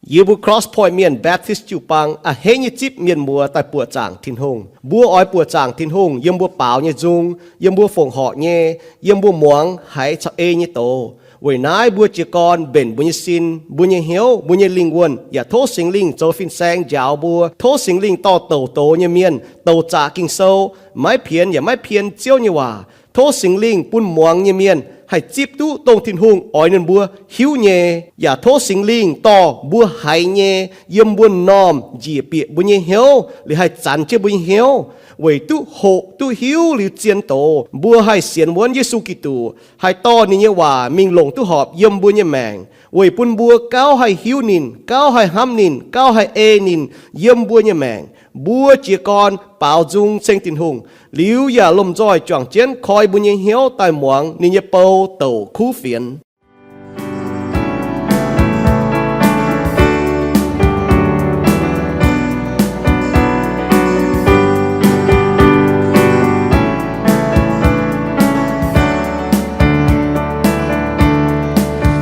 Yie mbuo Cross Point Mienh Baptist jiu-baang a'hneiv nyei zipv mienh muoz daaih buoqc zaangc Tin-Hungh. Mbuo oix buoqc zaangc Tin-Hungh yiem mbuo baaux nyei nzung, yiem mbuo fongc horc nyei, yiem mbuo muangx haiz caux ei nyei doz. Weic naaiv mbuo jiez gorn mbenc mbuo nyei sin, mbuo nyei hnyouv, mbuo nyei lingh wuonh, yaac tov Singx Lingh zoux fin-saeng njaaux mbuo. Tov Singx Lingh dorh douc doz nyei mienh, douc zaqc Ging-Sou, maiv pienx yaac maiv pien Ziouv nyei waac. Tov Singx Lingh bun muangx nyei mienh haih zipv duqv dongh Tin-Hungh oix ninh mbuo hiuv nyei. Yaac tov Singx Lingh dorh mbuo haiz nyei yiem mbuo m'normh njiec bieqc mbuo nyei hnyouv, liuz haih zanx jienv mbuo nyei hnyouv, weic duqv hoqc duqv hiuv liuz zien doz, mbuo haih sienx wuonv Yesu Giduc, haih dorh ninh nyei waac mingh longc duqv horpc yiem mbuo nyei maengc, weic bun mbuo gauh haih hiuv ninh, gauh haih hnamv ninh, gauh haih ei ninh yiem mbuo nyei maengc. Mbuo jiez gorn baaux nzung ceng Tin-Hungh, liuz yaac lomh nzoih juangc jienv koi mbuo nyei hnyouv daaih muangx ninh nyei bou douc kuv fienx.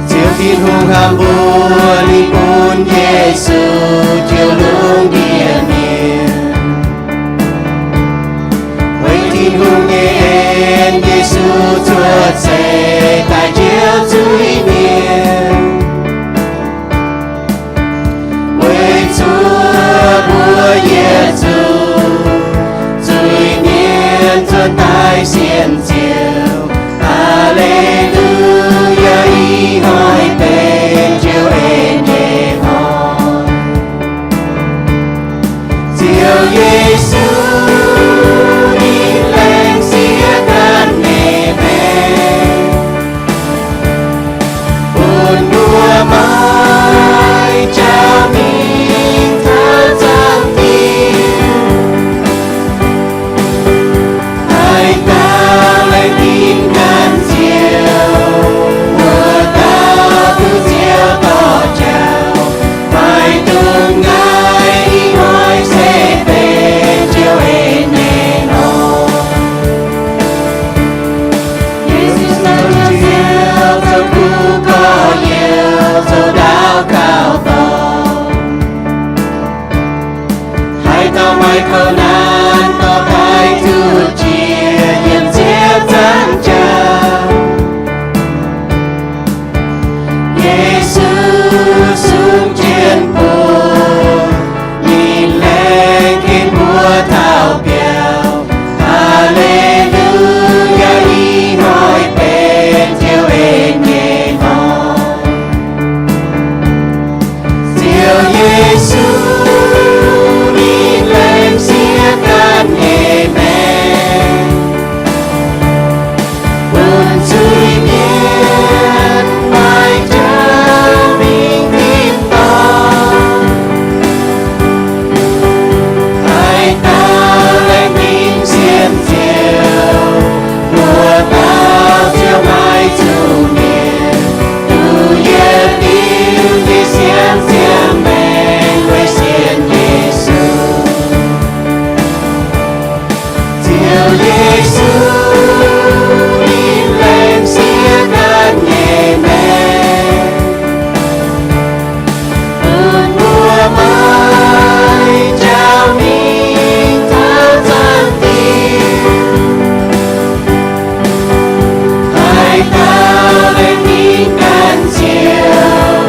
Ziouv Tin-Hungh hnamv mbuo, ninh bun Yesu jiu lungh ndiev mienh. Weic Tin-Hungh nyei en, Yesu cuotv seix daaih njoux zuiz-mienh. Weic zuqc mbuo yietc zungv zuiz-mienh nzuonx daaih sienx Ziouv. Aa^le^lu^yaa, ih hnoi benx Ziouv en nyei hnoi. Ziouv Yesu, ninh laengz sieqv ganh nyei maengc, bun mbuo maiv jauv mingh taux Zaangc Diex. Haaix dauh laengz zingh ganh Ziouv, wuov dauh duqv Ziouv dorh jauv. Maiv dungx nqaai, ih hnoi se benx Ziouv en nyei hnoi. Yesu zoux Ziouv, zoux kuv gorx-youz, zoux ndau gauh dorngx. Haaix dauh maaih kouv naanc, dorh daaih zuqc jiex yiem Ziouv nyei zangc jauv. Yesu sung jienv mbuo, ninh laengz ken mbuo taux biauv. Aa^le^lu^yaa, ih hnoi benx Ziouv en nyei hnoi. Ziouv Yesu, ninh laengz sieqv ganh nyei maengc, bun zuiz-mienh maiv jauv mingh tin-dorngh. Haaix dauh laengz zingh sienx Ziouv, wuov dauh Ziouv maiv zuqc mietc. Duqv yietc liuz nyei sienx ziangh maengc weic sienx Yesu. Ziouv Yesu, ninh laengz sieqv ganh nyei maengc, bun mbuo maiv jauv mingh taux Zaangc Diex. Haaix dauh laengz zingh ganh Ziouv,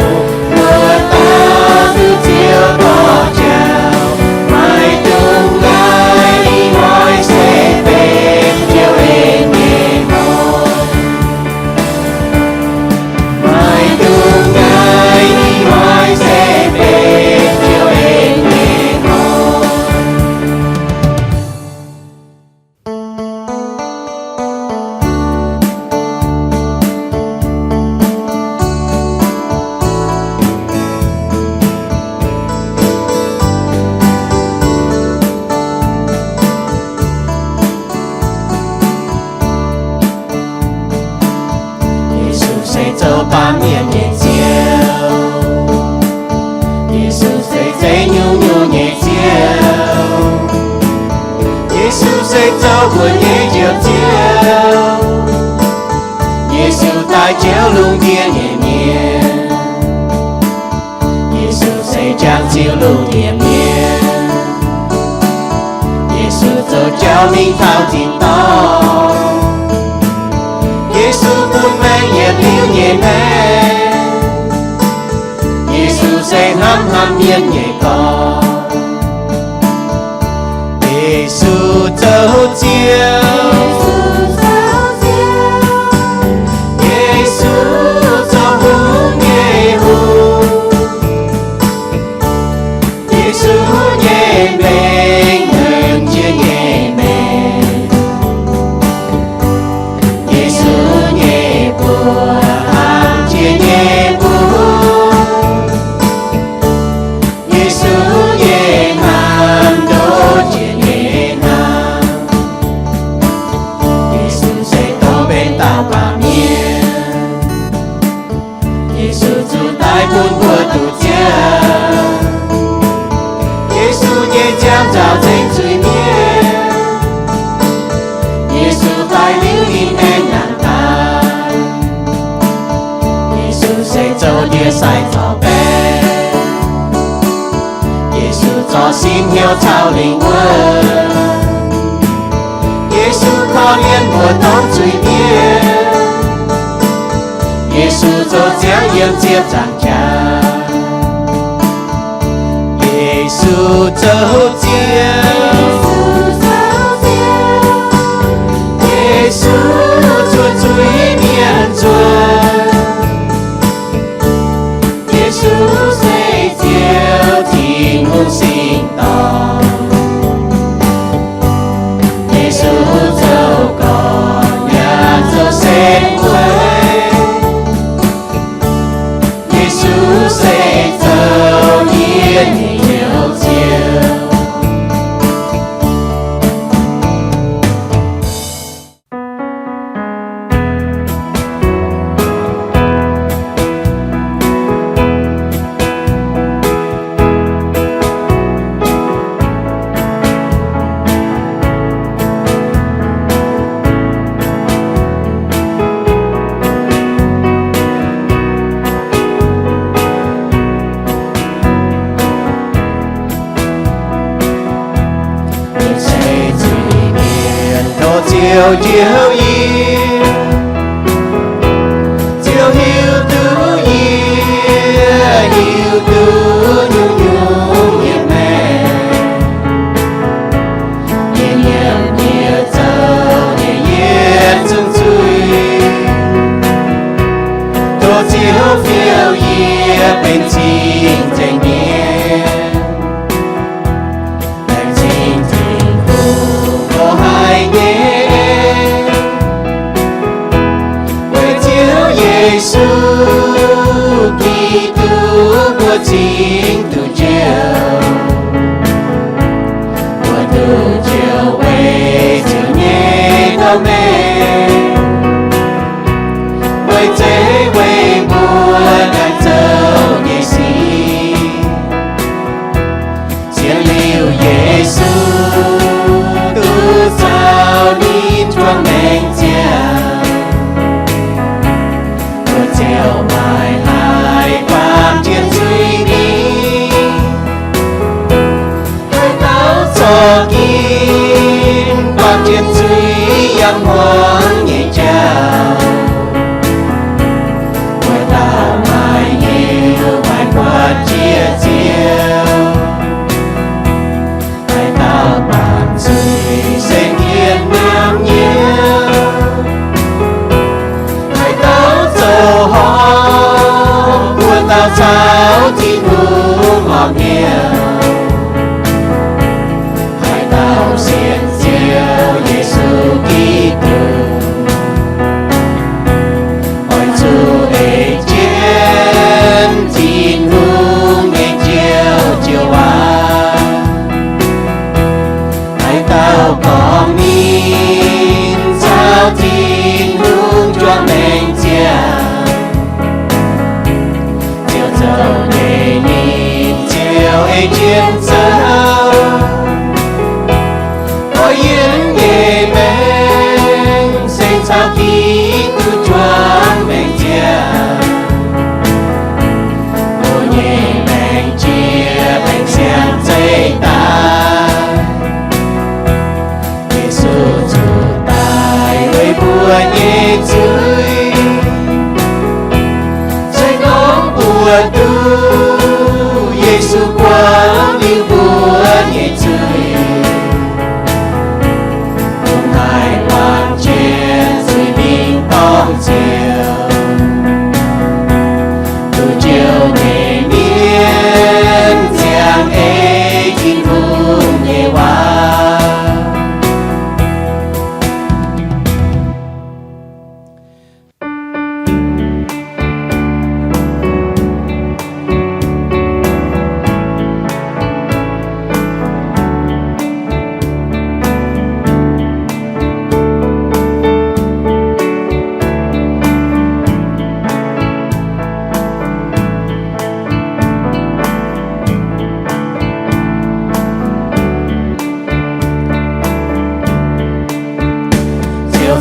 wuov dauh duqv Ziouv dorh jauv. Maiv dungx nqaai, ih hnoi se benx Ziouv en nyei hnoi. Maiv dungx nqaai, ih hnoi se benx Ziouv en nyei hnoi. Yesu se zoux baamh mienh nyei Ziouv. Yesu se zeiv nyungc-nyungc nyei Ziouv. Yesu se zoux mbuo nyei Njoux Ziouv. Yesu daaih njoux lungh ndiev nyei mienh. Yesu se jangx Ziouv lungh ndiev mienh. Yesu zoux jauv mingh taux tin-dorngh. Yesu bun maengc yietc liuz nyei maengc. Yesu se hnamv hnamv mienh nyei gorx. Yesu zoux Ziouv. Yesu zoux hungh nyei hungh. Yesu nyei mengh nongx jiex nyei mengh. Yesu nyei buoz hnangv jiex nyei buoz. Yesu nyei hnamv ndoqv jiex nyei hnamv. Yesu se dongh benx dauh baamh mienh. Yesu zuqc daic bun mbuo duqv ziangh. Yesu nyei nziaamv nzaaux nzengc zuiz-mienh. Yesu daic liuz ninh aengx nangc daaih. Yesu se zoux ndie-sai zorc baeqc. Yesu zorc sin hnyouv caux lingh wuov. Yesu korv-lienh mbuo dongh zuiz-mienh. Yesu zoux ziangx yiem ziepc nzaangc jaax. Yesu zoux Ziouv. Yesu zuqc zuiz-mienh nzuonx. Yesu se Ziouv, Tin-Hungh singx dorngh. Yesu zoux gorn yaac zoux se mueiz. Yesu se zoux yie nyei Njoux Ziouv. Yie se zuiz-mienh, tov Ziouv njoux yie. Ziouv hiuv duqv yie, hiuv duqv nyungc-nyungc yiem maengc. Yie nyiemc yie zoux nyei yietc zungv zuiz. Tov Ziouv fiou yie benx cing-nzengc mienh. Laengz zingh Tin-Hungh, tov haih nyei. Weic Ziouv Yesu Giduc, mbuo cingx duqv njoux. Mbuo duqv njoux weic Ziouv nyei dorh mengh. Weic zeiv weic mbuo daaih zoux nyei sic. Zien liuz Yesu duqv caux ninh juangc maengc ziangh. Mbuo ziouc maaih haaix baamh jien zuiz mingh. Haaix dauh corc ginv baamh jien zuiz yiem hmuangx nyei jauv. Wuov dauh maaih hnyouv maaih buatc jiex Ziouv. Haaix dauh baamh zuiz se mienh hnamv nyei. Haaix dauh zoux horpc, wuov dauh caux Tin-Hungh horpc hnyouv. Haaix dauh sienx Ziouv Yesu Giduc, oix zuqc ei jienv Tin-Hungh nyei Njoux Ziouv waac. Haaix dauh gorngv ninh caux Tin-Hungh juangc maengc ziangh, Ziouv zoux nyei ninh ziouc ei jienv zoux. Mbuo yiem nyei maengc se caux Giduc juangc maengc ziangh. Mbuo nyei maengc jiex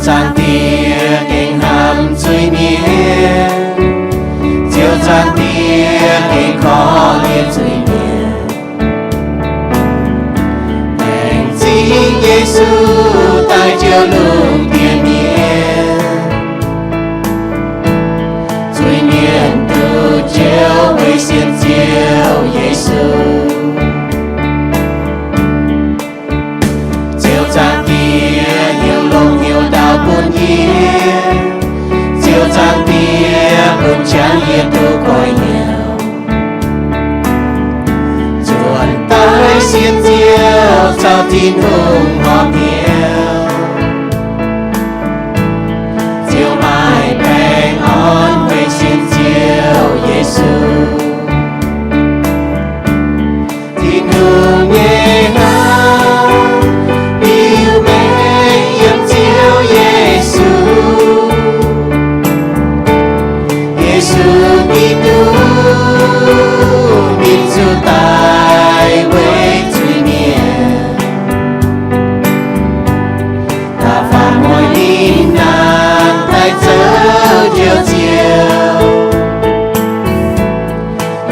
Ziouv Zaangc Diex gengh hnamv zuiz-mienh, Ziouv Zaangc Diex gengh korv-lienh zuiz-mienh. Laengz zingh Yesu daaih jouh lungh ndiev mienh. Zuiz-mienh duqv jouh weic sienx Ziouv Yesu. Ziouv Zaangc Diex heuc longx heuc ndau bun yie, Ziouv Zaangc Diex bun qangx yie duqv goiv hnyouv. Nzuonx daaih sienx Ziouv caux Tin-Hungh horpc hnyouv. Ziouv maaih baengh orn weic sienx Ziouv Yesu. Tin-Hungh nyei hnamv biux mengh yiem Ziouv Yesu. Yesu Giduc, ninh zuqc daic weic zuiz-mienh, da'faanh mueiz ninh nangh daaih zoux Njoux Ziouv.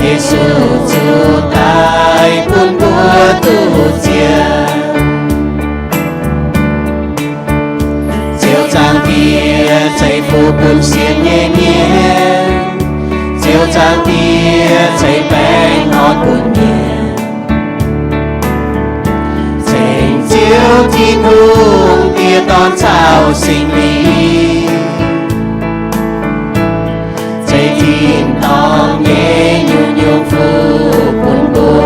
Yesu zuqc daic bun mbuo duqv ziangh. Ziouv Zaangc Diex ceix fuqv bun sienx nyei mienh. Ziouv Zaangc Diex ceix baengh orn bun mienh. Ceng Ziouv Tin-Hungh, Diex, Dorn caux Singx Lingh, ceix tin-dorngh nyei nyungc-nyungc fuqv bun mbuo.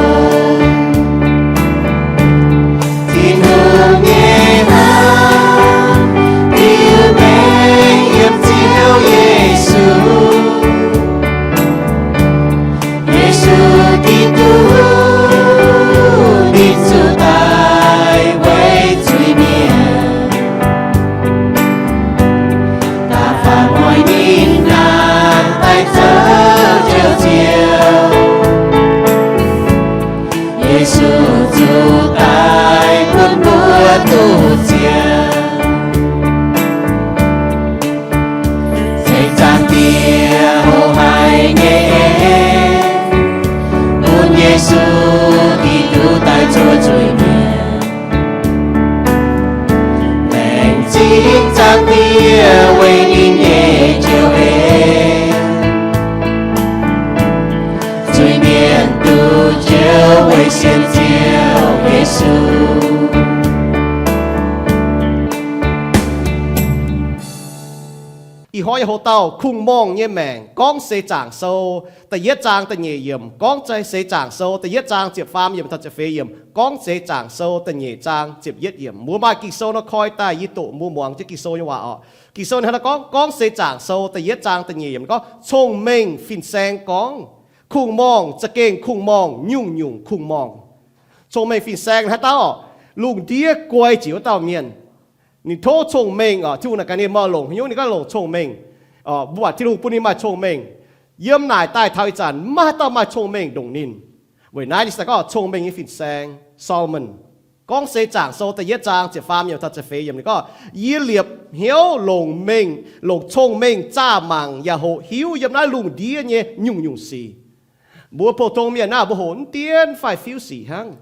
Tin-Hungh nyei hnamv biux mengh yiem Ziouv Yesu. Yesu Giduc, ninh zuqc daic weic zuiz-mienh, da'faanh mueiz ninh nangh daaih zoux Njoux Ziouv. Yesu zuqc daic bun mbuo duqv ziangh. Ceng Zaangc Diex hoqc haic nyei en, bun Yesu Giduc daaih zuov zuiz-mienh. Laengz zingh Zaangc Diex weic ninh nyei joux en, zuiz-mienh duqv joux weic sienx Ziouv Yesu. Ih hnoi yaac hoqc dauh kungx-morngh nyei maengc, gorngv Seix Zaangc Sou da'yietv zaang da'nyeic yiemc, gorngv Seix Zaangc Sou da'yietv zaang ziepc faam yiemc taux ziepc feix yiemc, gorngv Seix Zaangc Sou da'nyeic zaang ziepc yietv yiemc. Mbuo maaih Ging-Sou nor koi daaih, yie doqc mbuo muangx jienv Ging-Sou nyei waac oc. Ging-Sou ninh hnangv naaiv gorngv, gorngv Seix Zaangc Sou da'yietv zaang da'nyeic yiemc gorngv, cong-mengh fin-saeng gorngv, kungx-morngh za'gengh kungx-morngh, nyungc-nyungc kungx-morngh. Cong-mengh fin-saeng hnangv dauh lungh ndiev guei jiex wuov dauh mienh. Ninh tov cong-mengh oc, Tin-Hungh naaic gaax ninh maaih longc haaix nyungc, ninh gorngv longc cong-mengh. Mbuo baac Tin-Hungh bun ninh maaih cong-mengh. Yiem naaic daaih taux ih zanc maiv maaih dauh maaih cong-mengh ndongc ninh. Weic naaiv ninh se gorngv cong-mengh nyei fin-saeng, Solomon. Gorngv Seix Zaangc Sou da'yietv zaang ziepc faam yiemc taux ziepc feix yiemc ninh gorngv, yie liepc hnyouv longc mengh, longc cong-mengh zaah mangc yaac hoqc hiuv yiem naaiv lungh ndiev nyei nyungc-nyungc sic. Mbuo pou-tong mienh naaiv mbuo hoqc mv dien fai fiuv sic hnangv.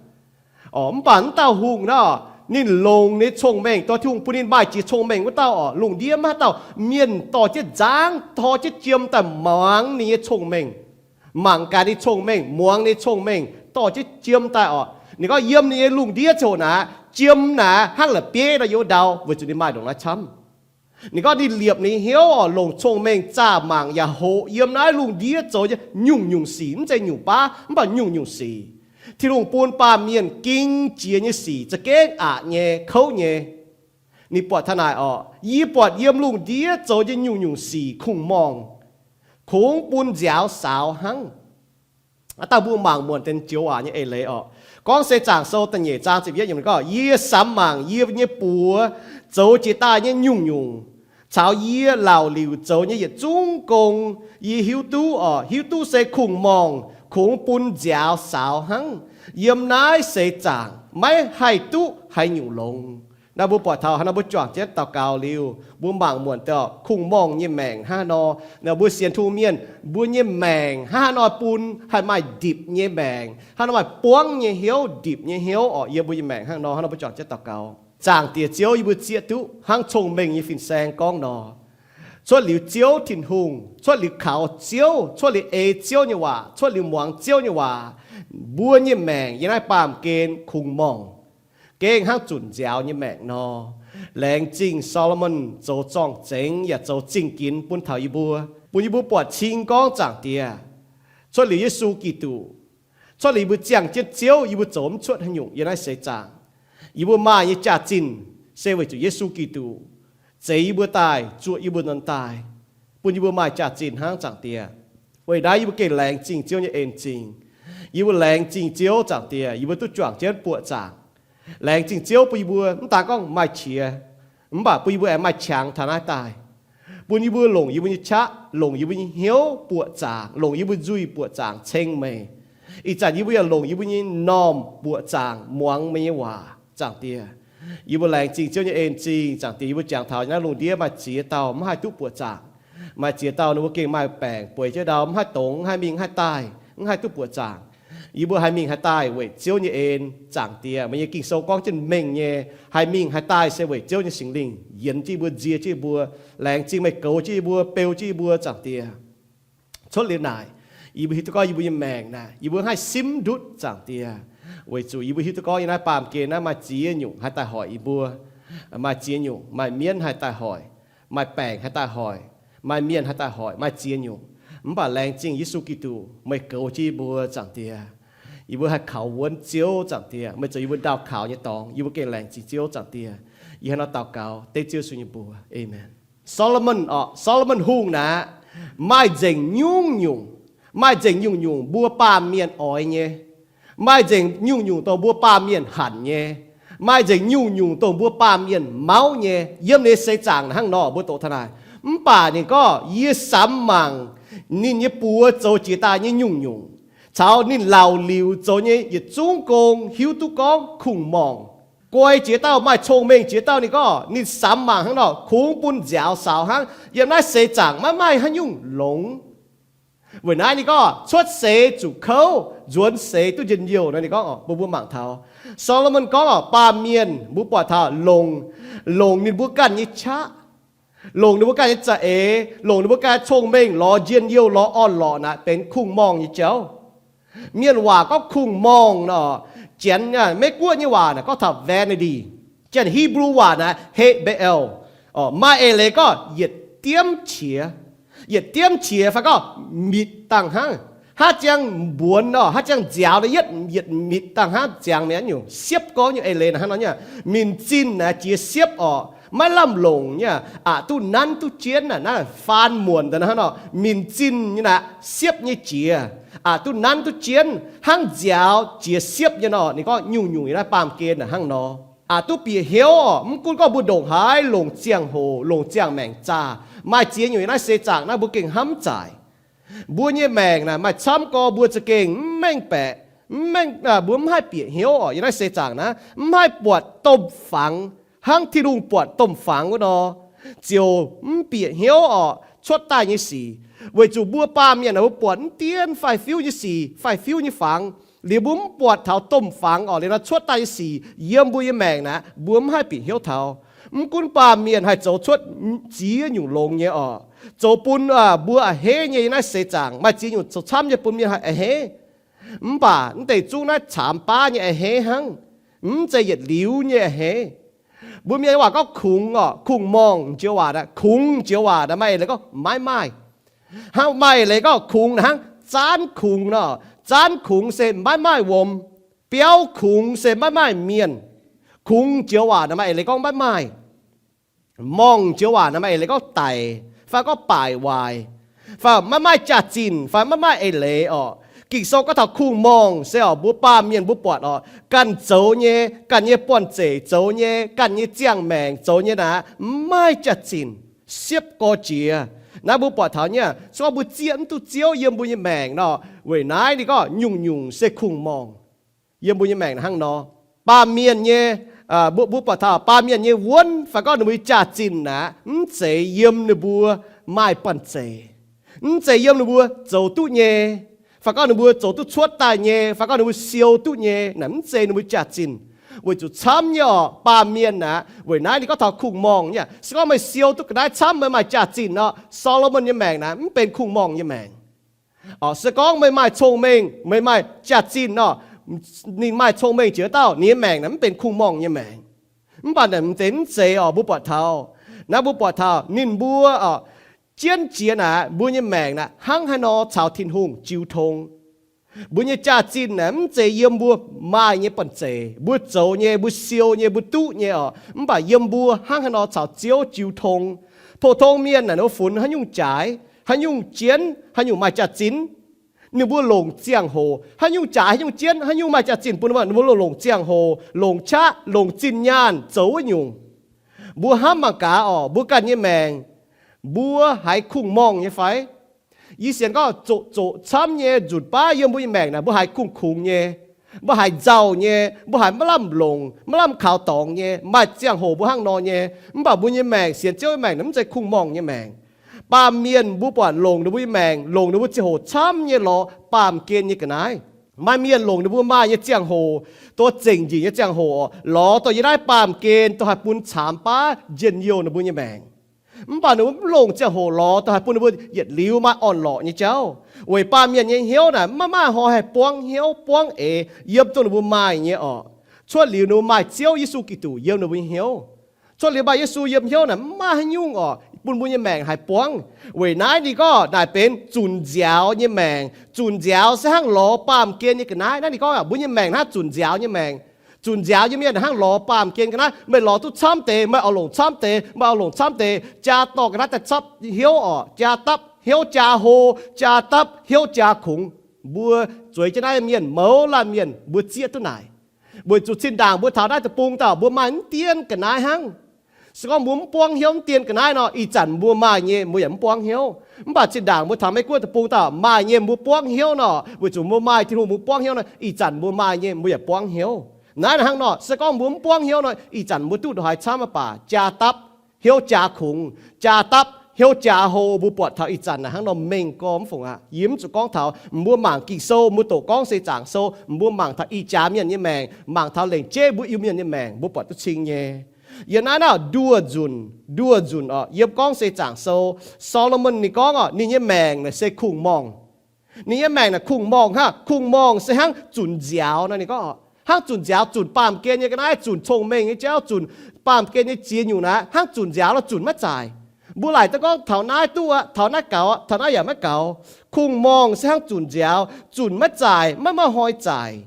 Oc, mv baac wuov dauh hungh naaiv, ninh longc ninh nyei cong-mengh, dorh Tin-Hungh bun ninh maaih jiex cong-mengh wuov dauh oc, lungh ndiev maiv maaih dauh mienh dorh jienv nzangv, dorh jienv jiem daaih muangx ninh nyei cong-mengh. Mangc gaax ninh cong-mengh, muangx ninh cong-mengh, dorh jienv jiem daaih oc. Ninh gorngv yiem ninh nyei lungh ndiev ziouc naaic, jiem naaic hnangv la'bieiv nor yiem wuov ndau, weic zuqc ninh maaih ndongc naaiv camv. Ninh gorngv ninh liepc ninh hnyouv oc, longc cong-mengh zaah mangc yaac hoqc yiem naaiv lungh ndiev zoux nyei nyungc-nyungc sic, mv zeiz nyungc baav mv baac nyungc-nyungc sic. Tin-Hungh bun baamh mienh ging jiex nyei sic za'gengh aqc nyei, kouv nyei. Ninh buatc taux naaic oc, yie buatc yiem lungh ndiev zoux nyei nyungc-nyungc sic kungx-morngh, kungx bun nziaaux saaux hnangv. Aa, dauh mbuo mangc muonc deix joux waac nyei eix leiz oc. Gorngv Seix Zaangc Sou da'nyeic zaang ziepc yietv yiemc gorngv, yie samx mangc yie nyei buoz zoux jiex daaih nyei nyungc-nyungc, caux yie laauc liuc zoux nyei yietc zungv gong, yie hiuv duqv oc, hiuv duqv se kungx-morngh kungx bun nziaaux saaux hnangv. Yiem naaiv seix zaangc maiv haih duqv haaix nyungc longx. Naaiv mbuo buatc taux hnangv nor, mbuo juangc jienv daux gaux liuz, mbuo mangc muonc daaih kungx-morngh nyei maengc hnangv haaix nor. Naaiv mbuo sienx Tin-Hungh mienh, mbuo nyei maengc hnangv haaix nor bun haih maaih ndipc nyei maengc, hnangv haaix nor maaih buangv nyei hnyouv, ndipc nyei hnyouv orqc, yiem mbuo nyei maengc hnangv haaix nor. Hnangv nor mbuo juangc jienv daux gaux. Zaangc Diex Ziouv, yie mbuo zieqv duqv hnangv cong-mengh nyei fin-saeng gorngv nor, cuotv liuz Ziouv Tin-Hungh, cuotv liuz kaux Ziouv, cuotv liuz ei Ziouv nyei waac, cuotv liuz muangx Ziouv nyei waac, mbuo nyei maengc yiem naaiv baamh gen kungx-morngh, gengh hnangv zunc nziaaux nyei maengc nor. Laengz zingh Saa^lo^morn zoux zorng-zengx yaac zoux zingh ginx bun taux yie mbuo, bun yie mbuo buatc cing gorngv Zaangc Diex, cuotv liuz Yesu Giduc, cuotv liuz yie mbuo ziangh jienv Ziouv, yie mbuo zoux mv cuotv haaix nyungc yiem naaiv seix zaangc. Yie mbuo maaih nyei jaax-zinh se weic zuqc Yesu Giduc zeix yie mbuo daaih, zuoqc yie mbuo nzuonx daaih, bun yie mbuo maaih jaax-zinh hnangv, Zaangc Diex. Weic naaiv yie mbuo gengh laengz zingh Ziouv nyei en-zingh. Yie mbuo laengz zingh Ziouv, Zaangc Diex, yie mbuo duqv juangc jienv buoqc zaangc. Laengz zingh Ziouv bun yie mbuo mv daan gorngv maaih qiex, mv baac bun yie mbuo aengx maaih qangx taux naaiv daaih, bun yie mbuo longc yie mbuo nyei qaqv, longc yie mbuo nyei hnyouv buoqc zaangc, longc yie mbuo nzuih buoqc zaangc ceng meih. Ih zanc yie mbuo yaac longc yie mbuo nyei m'normh buoqc zaangc muangx meih nyei waac, Zaangc Diex. Yie mbuo laengz zingh Ziouv nyei en-zingh, Zaangc Diex. Yie mbuo jangx taux naaiv lungh ndiev maaih ziex dauh mv haih duqv buoqc zaangc, maaih ziex dauh ninh mbuo gengh maaih baengc bueix jienv ndau, mv haih dongz, mv haih mingh haih daaih, mv haih duqv buoqc zaangc. Yie mbuo haih mingh haih daaih weic Ziouv nyei en, Zaangc Diex. Meih nyei Ging-Sou gorngv jienv mengh nyei, haih mingh haih daaih se weic Ziouv nyei Singx Lingh yienx jienv yie mbuo, nzie jienv yie mbuo. Laengz zingh meih goux jienv yie mbuo, beu jienv yie mbuo, Zaangc Diex. Cuotv liuz naaic, yie mbuo hiuv duqv gorngv yie mbuo nyei maengc naaic, yie mbuo haih simv ndutv, Zaangc Diex, weic zuqc yie mbuo hiuv duqv gorngv yiem naaiv baamh gen naaiv maaih ziex nyungc haih daaih hoic yie mbuo. Maaih ziex nyungc, maaih mienv haih daaih hoic, maaih baengc haih daaih hoic, maaih mienh haih daaih hoic, maaih ziex nyungc. Mv baac laengz zingh Yesu Giduc, meih goux jienv yie mbuo, Zaangc Diex. Yie mbuo haih kaux wuonv Ziouv, Zaangc Diex. Meih zoux yie mbuo ndau kaux nyei dorngx. Yie mbuo gengh laengz zingh Ziouv, Zaangc Diex. Yie hnangv naaiv nor daux gaux dengv Ziouv Yesu nyei mbuox, Aamen. Saa^lo^morn orqc, Saa^lo^morn Hungh naaic, maaih nzengc nyungc-nyungc, maaih nzengc nyungc-nyungc mbuo baamh mienh oix nyei, maaih nzengc nyungc-nyungc dongh mbuo baamh mienh hanc nyei, maaih nzengc nyungc-nyungc dongh mbuo baamh mienh mauv nyei. Yiem ninh seix zaangc naaic hnangv nor, mbuo doqc taux naaic. Mv baac ninh gorngv, yie samx mangc ninh nyei buoz zoux jiex daaih nyei nyungc-nyungc, caux ninh laauc liuc zoux nyei yietc zungv gong, hiuv duqv gorngv kungx-morngh. Guai jiex dauh, maaih cong-mengh jiex dauh, ninh gorngv ninh samx mangc hnangv nor, kungx bun nziaaux saaux hnangv. Yiem naaiv seix zaangc maiv maaih haaix nyungc longx. Weic naaiv ninh gorngv, cuotv seix zuqc kouv, nzuonx seix duqv njien-youh nor. Ninh gorngv, mbuo mbuo mangc taux Saa^lo^morn gorngv orqc, baamh mienh mbuo buatc taux longc, longc ninh mbuo ganh nyei qaqv, longc ninh mbuo ganh nyei za'eix, longc ninh mbuo ganh nyei cong-mengh lorz njien-youh, lorz orn-lorqc naaic benx kungx-morngh nyei jauv. Mienh waac gorngv kungx-morngh nor, Janx, Meiv-Guoqv nyei waac naaic gorngv taux vanity. Janx-Hipv^lu waac naaic heh be^el. Maaih eix leiz gorngv yietc diemv qiex. Yietc diemv qiex fai gorngv mitc dangh hnangv, haaix ziangh mbuonx nor, haaix ziangh nziaaux nor, yietc, yietc mitc dangh hnangv ziangx mi'aqv nyungc. Siepv gorngv nyungc eix leiz naaic hnangv nor nyei. Minc zinh naaic jiex siepv orqc, maiv lamh longc nyei, aqc duqv nanv duqv jienv naaic, naaiv faan muonc daaih hnangv nor. Minc zinh nyei naaic siepv nyei jiex, aqc duqv nanv duqv jienv hnangv nziaaux jiex siepv nyei nor. Ninh gorngv nyungc-nyungc yiem naaiv baamh gen naaic hnangv nor. Aqc duqv bieqc hnyouv orqc, mv gunv gorngv mbuo ndongc haaix longc ziangh hoc, longc ziangh maengc zaah, maaih ziex nyungc yiem naaiv seix zaangc naaiv mbuo gengh hnamv mv zaic. Mbuo nyei maengc naaic maaih camv gorx mbuo za'gengh mv mengh baeqc, mv mengh, mbuo mv haih bieqc hnyouv orqc. Yiem naaiv seix zaangc naaiv mv haih buatc domh fangx hnangv Tin-Hungh buatc domh fangx wuov nor, ziouc mv bieqc hnyouv orqc. Cuotv daaih nyei sic, weic zuqc mbuo baamh mienh naaic mbuo buatc mv dienv faix-fiuv nyei sic, faix-fiuv nyei fangx, liuz mbuo mv buatc taux domh fangx orqc. Liuz nor cuotv daaih nyei sic yiem mbuo nyei maengc naaic mbuo mv haih bieqc hnyouv taux. Mv gunv baamh mienh haih zoux cuotv ziex nyungc longx nyei orqc, zoux bun mbuo a'hneiv nyei. Yiem naaiv seix zaangc maaih ziex nyungc zoux camv nyei bun mienh haih a'hneiv. Mv baac mv deix zungv naaiv caamx baav nyei a'hneiv hnangv, mv zeiz yietc liuz nyei a'hneiv. Mbuo mienh waac gorngv kungx orqc, kungx-morngh joux waac naaic, kungx joux waac naaic maaih eix leiz gorngv maiv maaih. Hnangv maaih eix leiz gorngv kungx naaic hnangv zaanv kungx nor, zaanv kungx se maiv maaih wuom, biauv kungx se maiv maaih mienh. Kungx joux waac naaic maaih eix leiz gorngv maiv maaih. Morngh joux waac naaic maaih eix leiz gorngv daic fai gorngv baaic waaic, fai maiv maaih jaax-zinh fai maiv maaih eix leiz orqc. Ging-Sou gorngv taux kungx-morngh se orqc, mbuo baamh mienh mbuo buatc orqc, ganh zoux nyei, ganh nyei buonv-zeic zoux nyei, ganh nyei ziangh maengc zoux nyei naaic maiv maaih jaax-zinh, siepv gorx jiex. Naaiv mbuo buatc taux nyei, se gorngv mbuo zieqv mv duqv Ziouv yiem mbuo nyei maengc nor, weic naaiv ninh gorngv nyungc-nyungc se kungx-morngh. Yiem mbuo nyei maengc naaic hnangv nor, baamh mienh nyei Mbuo buatc taux baamh mienh nyei wuonv fai gorngv ninh mbuo nyei jaax-zinh aeqv, mv zeiz yiem ninh mbuo maaih banh zeic, mv zeiz yiem ninh mbuo zoux duqv nyei, fai gorngv ninh mbuo zoux duqv cuotv daaih nyei, fai gorngv ninh mbuo siou duqv nyei. Naaic mv zeiz ninh mbuo jaax-zinh. Weic zuqc camv nyei orqc, baamh mienh aeqv, weic naaiv ninh gorngv taux kungx-morngh nyei. Se gorngv meih siou duqv ga'naaiv camv, meih maaih jaax-zinh nor, Saa^lo^morn nyei maengc naaic mv benx kungx-morngh nyei maengc. Se gorngv meih maaih cong-mengh, meih maaih jaax-zinh nor, ninh maaih cong-mengh jiex dauh, ninh nyei maengc naaic mv benx kungx-morngh nyei maengc. Mv baac naaic mv zeiz, mv zeiz orqc, mbuo buatc taux, naaiv mbuo buatc taux ninh mbuo orqc, jienv jiex naaic mbuo nyei maengc naaic hnangv haaix nor caux Tin-Hungh jiu tong. Mbuo nyei jaax-zinh naaic mv zeiz yiem mbuo maaih nyei banh zeic, mbuo zoux nyei, mbuo siou nyei, mbuo duqv nyei orqc, mv baac yiem mbuo hnangv haaix nor caux Ziouv jiu tong. Pou-tong mienh naaic ninh mbuo funx haaix nyungc jaaix, haaix nyungc jienv, haaix nyungc maaih jaax-zinh, ninh mbuo longc ziangh hoc, haaix nyungc jaaix, haaix nyungc jienv, haaix nyungc maaih jaax-zinh bun ninh mbuo, ninh mbuo longc ziangh hoc, longc qaqv, longc zinh nyaanh zoux wuov nyungc. Mbuo hnamv mangc gaax orqc, mbuo ganh nyei maengc, mbuo haiz kungx-morngh nyei fai? Yie sienx gorngv zoqc zoqc camv nyei nzunc baav yiem mbuo nyei maengc naaic mbuo haiz kungx-kungx nyei, mbuo haiz nzauh nyei, mbuo haiz maiv lamh longc, maiv lamh kaux dorngx nyei. Maaih ziangh hoc mbuo hnangv nor nyei, mv baac mbuo nyei maengc, sienx Ziouv nyei maengc naaic mv zeiz kungx-morngh nyei maengc. Baamh mienh mbuo buatc longc ninh mbuo nyei maengc, longc ninh mbuo ziangh hoc camv nyei lorz baamh gen nyei ga'naaiv. Maaih mienh longc ninh mbuo maaih nyei ziangh hoc, dongh zengc njiec nyei ziangh hoc, lorz dorh yiem naaiv baamh gen dongh haih bun caamx baav njien-youh ninh mbuo nyei maengc. Mv baac ninh mbuo mv longc ziangh hoc lorz dongh haih bun ninh mbuo yietc liuz maaih orn-lorqc nyei jauv. Weic baamh mienh nyei hnyouv naaic maiv maaih hnoi haih buangv hnyouv buangv eix yiem dongh ninh mbuo maaih nyei orqc. Cuotv liuz ninh mbuo maaih Ziouv Yesu Giduc yiem ninh mbuo nyei hnyouv, cuotv liuz maaih Yesu yiem hnyouv naaic mv maaih haaix nyungc orqc bun mbuo nyei maengc haih buangv. Weic naaiv ninh gorngv naaic benx zunc nziaaux nyei maengc. Zunc nziaaux se hnangv lorz baamh gen nyei ga'naaiv. Naaiv ninh gorngv mbuo nyei maengc hnangv zunc nziaaux nyei maengc. Zunc nziaaux nyei mienh hnangv lorz baamh gen ga'naaiv. Meih lorz duqv camv deix, meih oix longc camv deix, meih oix longc camv deix, jaa dorh ga'naaiv daaih capv hnyouv orqc, jaa dapv hnyouv jaa hlo, jaa dapv hnyouv jaa kungx. Mbuo zueiz jienv naaiv mienh, mouz laanh mienh, mbuo zieqv duqv naaic. Weic zuqc zinh ndaangc mbuo taux naaiv deic-bung dauh mbuo maaih mv dien ga'naaiv hnangv. Se gorngv mbuo mv buangv hnyouv mv dien ga'naaiv nor, ih zanc mbuo maaih nyei mbuo yaac mv buangv hnyouv. Mv baac zinh ndaangc mbuo taux Meiv Guoqv deic-bung dauh maaih nyei mbuo buangv hnyouv nor, weic zuqc mbuo maaih Tin-Hungh mbuo buangv hnyouv nor, ih zanc mbuo maaih nyei mbuo yaac buangv hnyouv. Naaiv hnangv nor, se gorngv mbuo mv buangv hnyouv nor, ih zanc mbuo duqv ndongc haaix camv mv baac jaa dapv hnyouv jaa kungx, jaa dapv hnyouv jaa hlo. Mbuo buatc taux ih zanc naaic hnangv nor mengh gorx mv fungc aqv. Yie mv zuqc gorngv taux mbuo mangc Ging-Sou, mbuo doqc Gorngv Seix Zaangc Sou, mbuo mangc taux ih jaax mienh nyei maengc, mangc taux lengc jeiv mbuo Iu-Mienh nyei maengc, mbuo buatc duqv cing nyei. Yiem naaiv naaiv nduoh nzunc, nduoh nzunc orqc, yiem Gorngv Seix Zaangc Sou, Saa^lo^morn ninh gorngv orqc, ninh nyei maengc naaic se kungx-morngh. Ninh nyei maengc naaic kungx-morngh hnangv. Kungx-morngh se hnangv zunc nziaaux nor, ninh gorngv orqc, hnangv zunc nziaaux, zunc baamh gen nyei ga'naaiv, zunc cong-mengh nyei jauv, zunc baamh gen nyei ziex nyungc naaic, hnangv zunc nziaaux nor, zunc maiv zaaic. Mbuo laaic daaih gorngv taux naaiv duqv aqv, taux naaiv gaux, taux naaiv yaac maiv gaux. Kungx-morngh se hnangv zunc nziaaux, zunc maiv zaaic, maiv maaih hnoi zaaic,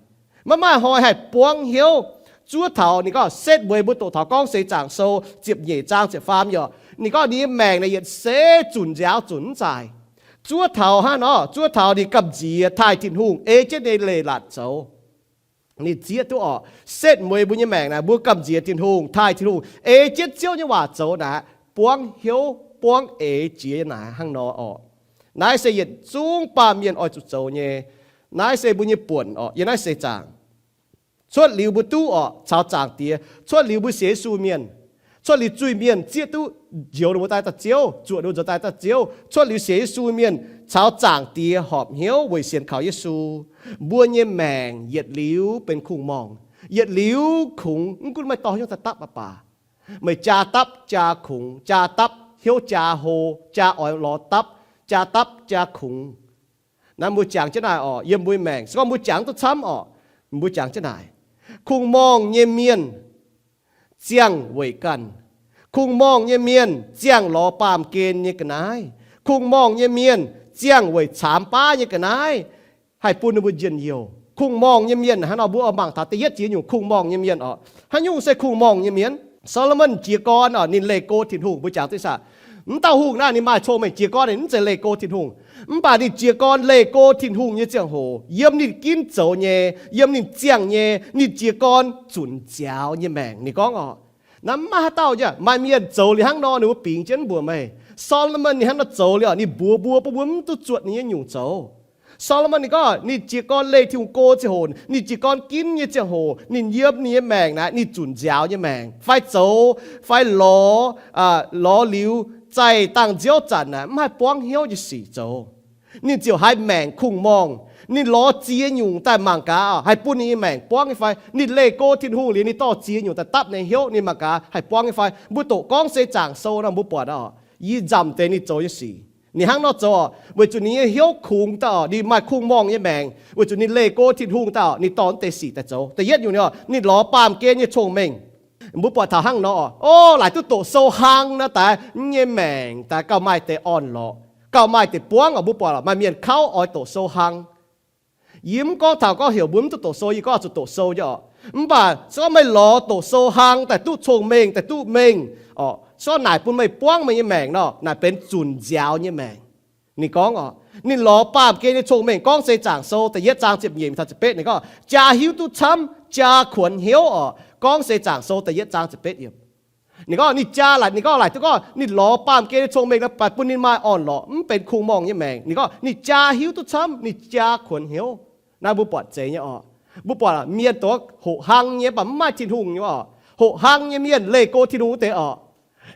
maiv maaih hnoi haih buangv hnyouv. Zuov taux ninh gorngv setv mueiz, mbuo doqc taux Gorngv Seix Zaangc Sou ziepc nyeic zaang ziepc faam yaac ninh gorngv ninh nyei maengc naaic yietc seix zunc nziaaux, zunc mv zaaic. Zuov taux hnangv nor, zuov taux ninh gamh nziex taaih Tin-Hungh ei jienv nyei leiz-latc zoux. Ninh zieqv duqv orqc, setv mueiz mbuo nyei maengc naaic mbuo gamh nziex Tin-Hungh, taaih Tin-Hungh, ei jienv Ziouv nyei waac zoux naaic, buangv hnyouv buangv eix jiex naaic hnangv nor orqc. Naaiv se yietc zungv baamh mienh oix zuqc zoux nyei. Naaiv se mbuo nyei buonc orqc, yiem naaiv seix zaangc. Cuotv liuz mbuo duqv orqc caux Zaangc Diex, cuotv liuz mbuo sienx Yesu mienh, cuotv liuz zuiz-mienh zieqv duqv njoux ninh mbuo daaih daaih Ziouv, zuoqc ninh mbuo nzuonx daaih daaih Ziouv, cuotv liuz sienx Yesu mienh caux Zaangc Diex horpc hnyouv weic sienx kaux Yesu, mbuo nyei maengc yietc liuz benx kungx-morngh, yietc liuz kungx, mv gunv meih dorh hnyouv daaih dapv mv baac, meih jaa dapv jaa kungx, jaa dapv hnyouv jaa hlo, jaa oix lorz dapv, jaa dapv jaa kungx. Naaiv mbuo jangx jienv naaic orqc, yiem mbuo maengc se gorngv mbuo jangx duqv camv orqc, mbuo jangx jienv naaic, kungx-morngh nyei mienh ziangh weic ganh. Kungx-morngh nyei mienh ziangh lorz baamh gen nyei ga'naaiv. Kungx-morngh nyei mienh ziangh weic caamx baav nyei ga'naaiv haih bun ninh mbuo njien-youh. Kungx-morngh nyei mienh hnangv nor, mbuo oix mangc taux da'yietv jiex nyungc kungx-morngh nyei mienh orqc. Haaix nyungc se kungx-morngh nyei mienh? Saa^lo^morn jiez gorn orqc, ninh leih go Tin-Hungh. Mbuo jangx duqv saah, mv dauh hungh naaiv ninh maaih cong-mengh jiez gorn, ninh mv zeiz leih go Tin-Hungh. Mv baac ninh jiez gorn leih go Tin-Hungh nyei ziangh hoc, yiem ninh ginv zoux nyei, yiem ninh ziangh nyei, ninh jiez gorn zunc nziaaux nyei maengc. Ninh gorngv orqc, naaiv mv maaih haaix dauh nyei. Maaih mienh zoux liuz hnangv nor, ninh mbuo bingx jienv mbuox meih. Saa^lo^morn ninh hnangv nor zoux liuz orqc, ninh mbuox mbuo, bun mbuo mv duqv zuotc ninh nyei nyungc zoux. Solomon ninh gorngv ninh jiez gorn leih Tin-Hungh go ziangh hoc, ninh jiez gorn ginv nyei ziangh hoc, ninh yiem ninh nyei maengc naaic ninh zunc nziaaux nyei maengc, fai zoux fai lorz, lorz liuz zaih dangh nziouv zanc naaic mv haih buangv hnyouv nyei sic zoux. Ninh ziouc haiz maengc kungx-morngh. Ninh lorz ziex nyungc daaih mangc gaax haih bun ninh nyei maengc buangv nyei fai. Ninh leih go Tin-Hungh liuz ninh dorh ziex nyungc daaih dapv ninh hnyouv, ninh mangc gaax haih buangv nyei fai. Mbuo doqc Gorngv Seix Zaangc Sou nor mbuo buatc oc, yie nzamc deix ninh zoux nyei sic. Ninh hnangv nor zoux oc, weic zuqc ninh nyei hnyouv kungx daaih oc, ninh maaih kungx-morngh nyei maengc, weic zuqc ninh leih go Tin-Hungh daaih oc, ninh dorh naaiv deix sic daaih zoux. Da'yietv nyungc ninh oc, ninh lorz baamh gen nyei cong-mengh. Mbuo buatc taux hnangv nor oc, o, laaic duqv doqc sou hlang nor daaih, nyei maengc daaih gauh maaih deix orn-lorqc, gauh maaih deix buangv oc. Mbuo buatc maaih mienh kauv oix doqc sou hlang. Yie mv gorngv taux gorngv heuc mbuo mv duqv doqc sou, yie gorngv zuqc doqc sou nyei oc. Mv baac se gorngv meih lorz doqc sou hlang daaih duqv cong-mengh, daaih duqv mengh oc, se gorngv naaic bun meih buangv meih nyei maengc nor, naaic benx zunc nziaaux nyei maengc. Ninh gorngv oc, ninh lorz baamh gen nyei cong-mengh. Gorngv Seix Zaangc Sou da'yietv zaang ziepc nyeic taux ziepc betv ninh gorngv, jaa hiuv duqv camv, jaa kuonx hnyouv oc. Gorngv Seix Zaangc Sou da'yietv zaang ziepc betv yiemc. Ninh gorngv ninh jaa laaic, ninh gorngv laaic duqv gorngv ninh lorz baamh gen nyei cong-mengh nor, baac bun ninh maaih orn-lorqc, mv benx kungx-morngh nyei maengc. Ninh gorngv ninh jaa hiuv duqv camv, ninh jaa kuonx hnyouv. Naaiv mbuo buatc zeiz nyei oc. Mbuo buatc mienh doqc hoqc hlang nyei, mv baac mv maaih Tin-Hungh nyei oc. Hoqc hlang nyei mienh leih go Tin-Hungh wuov deix oc,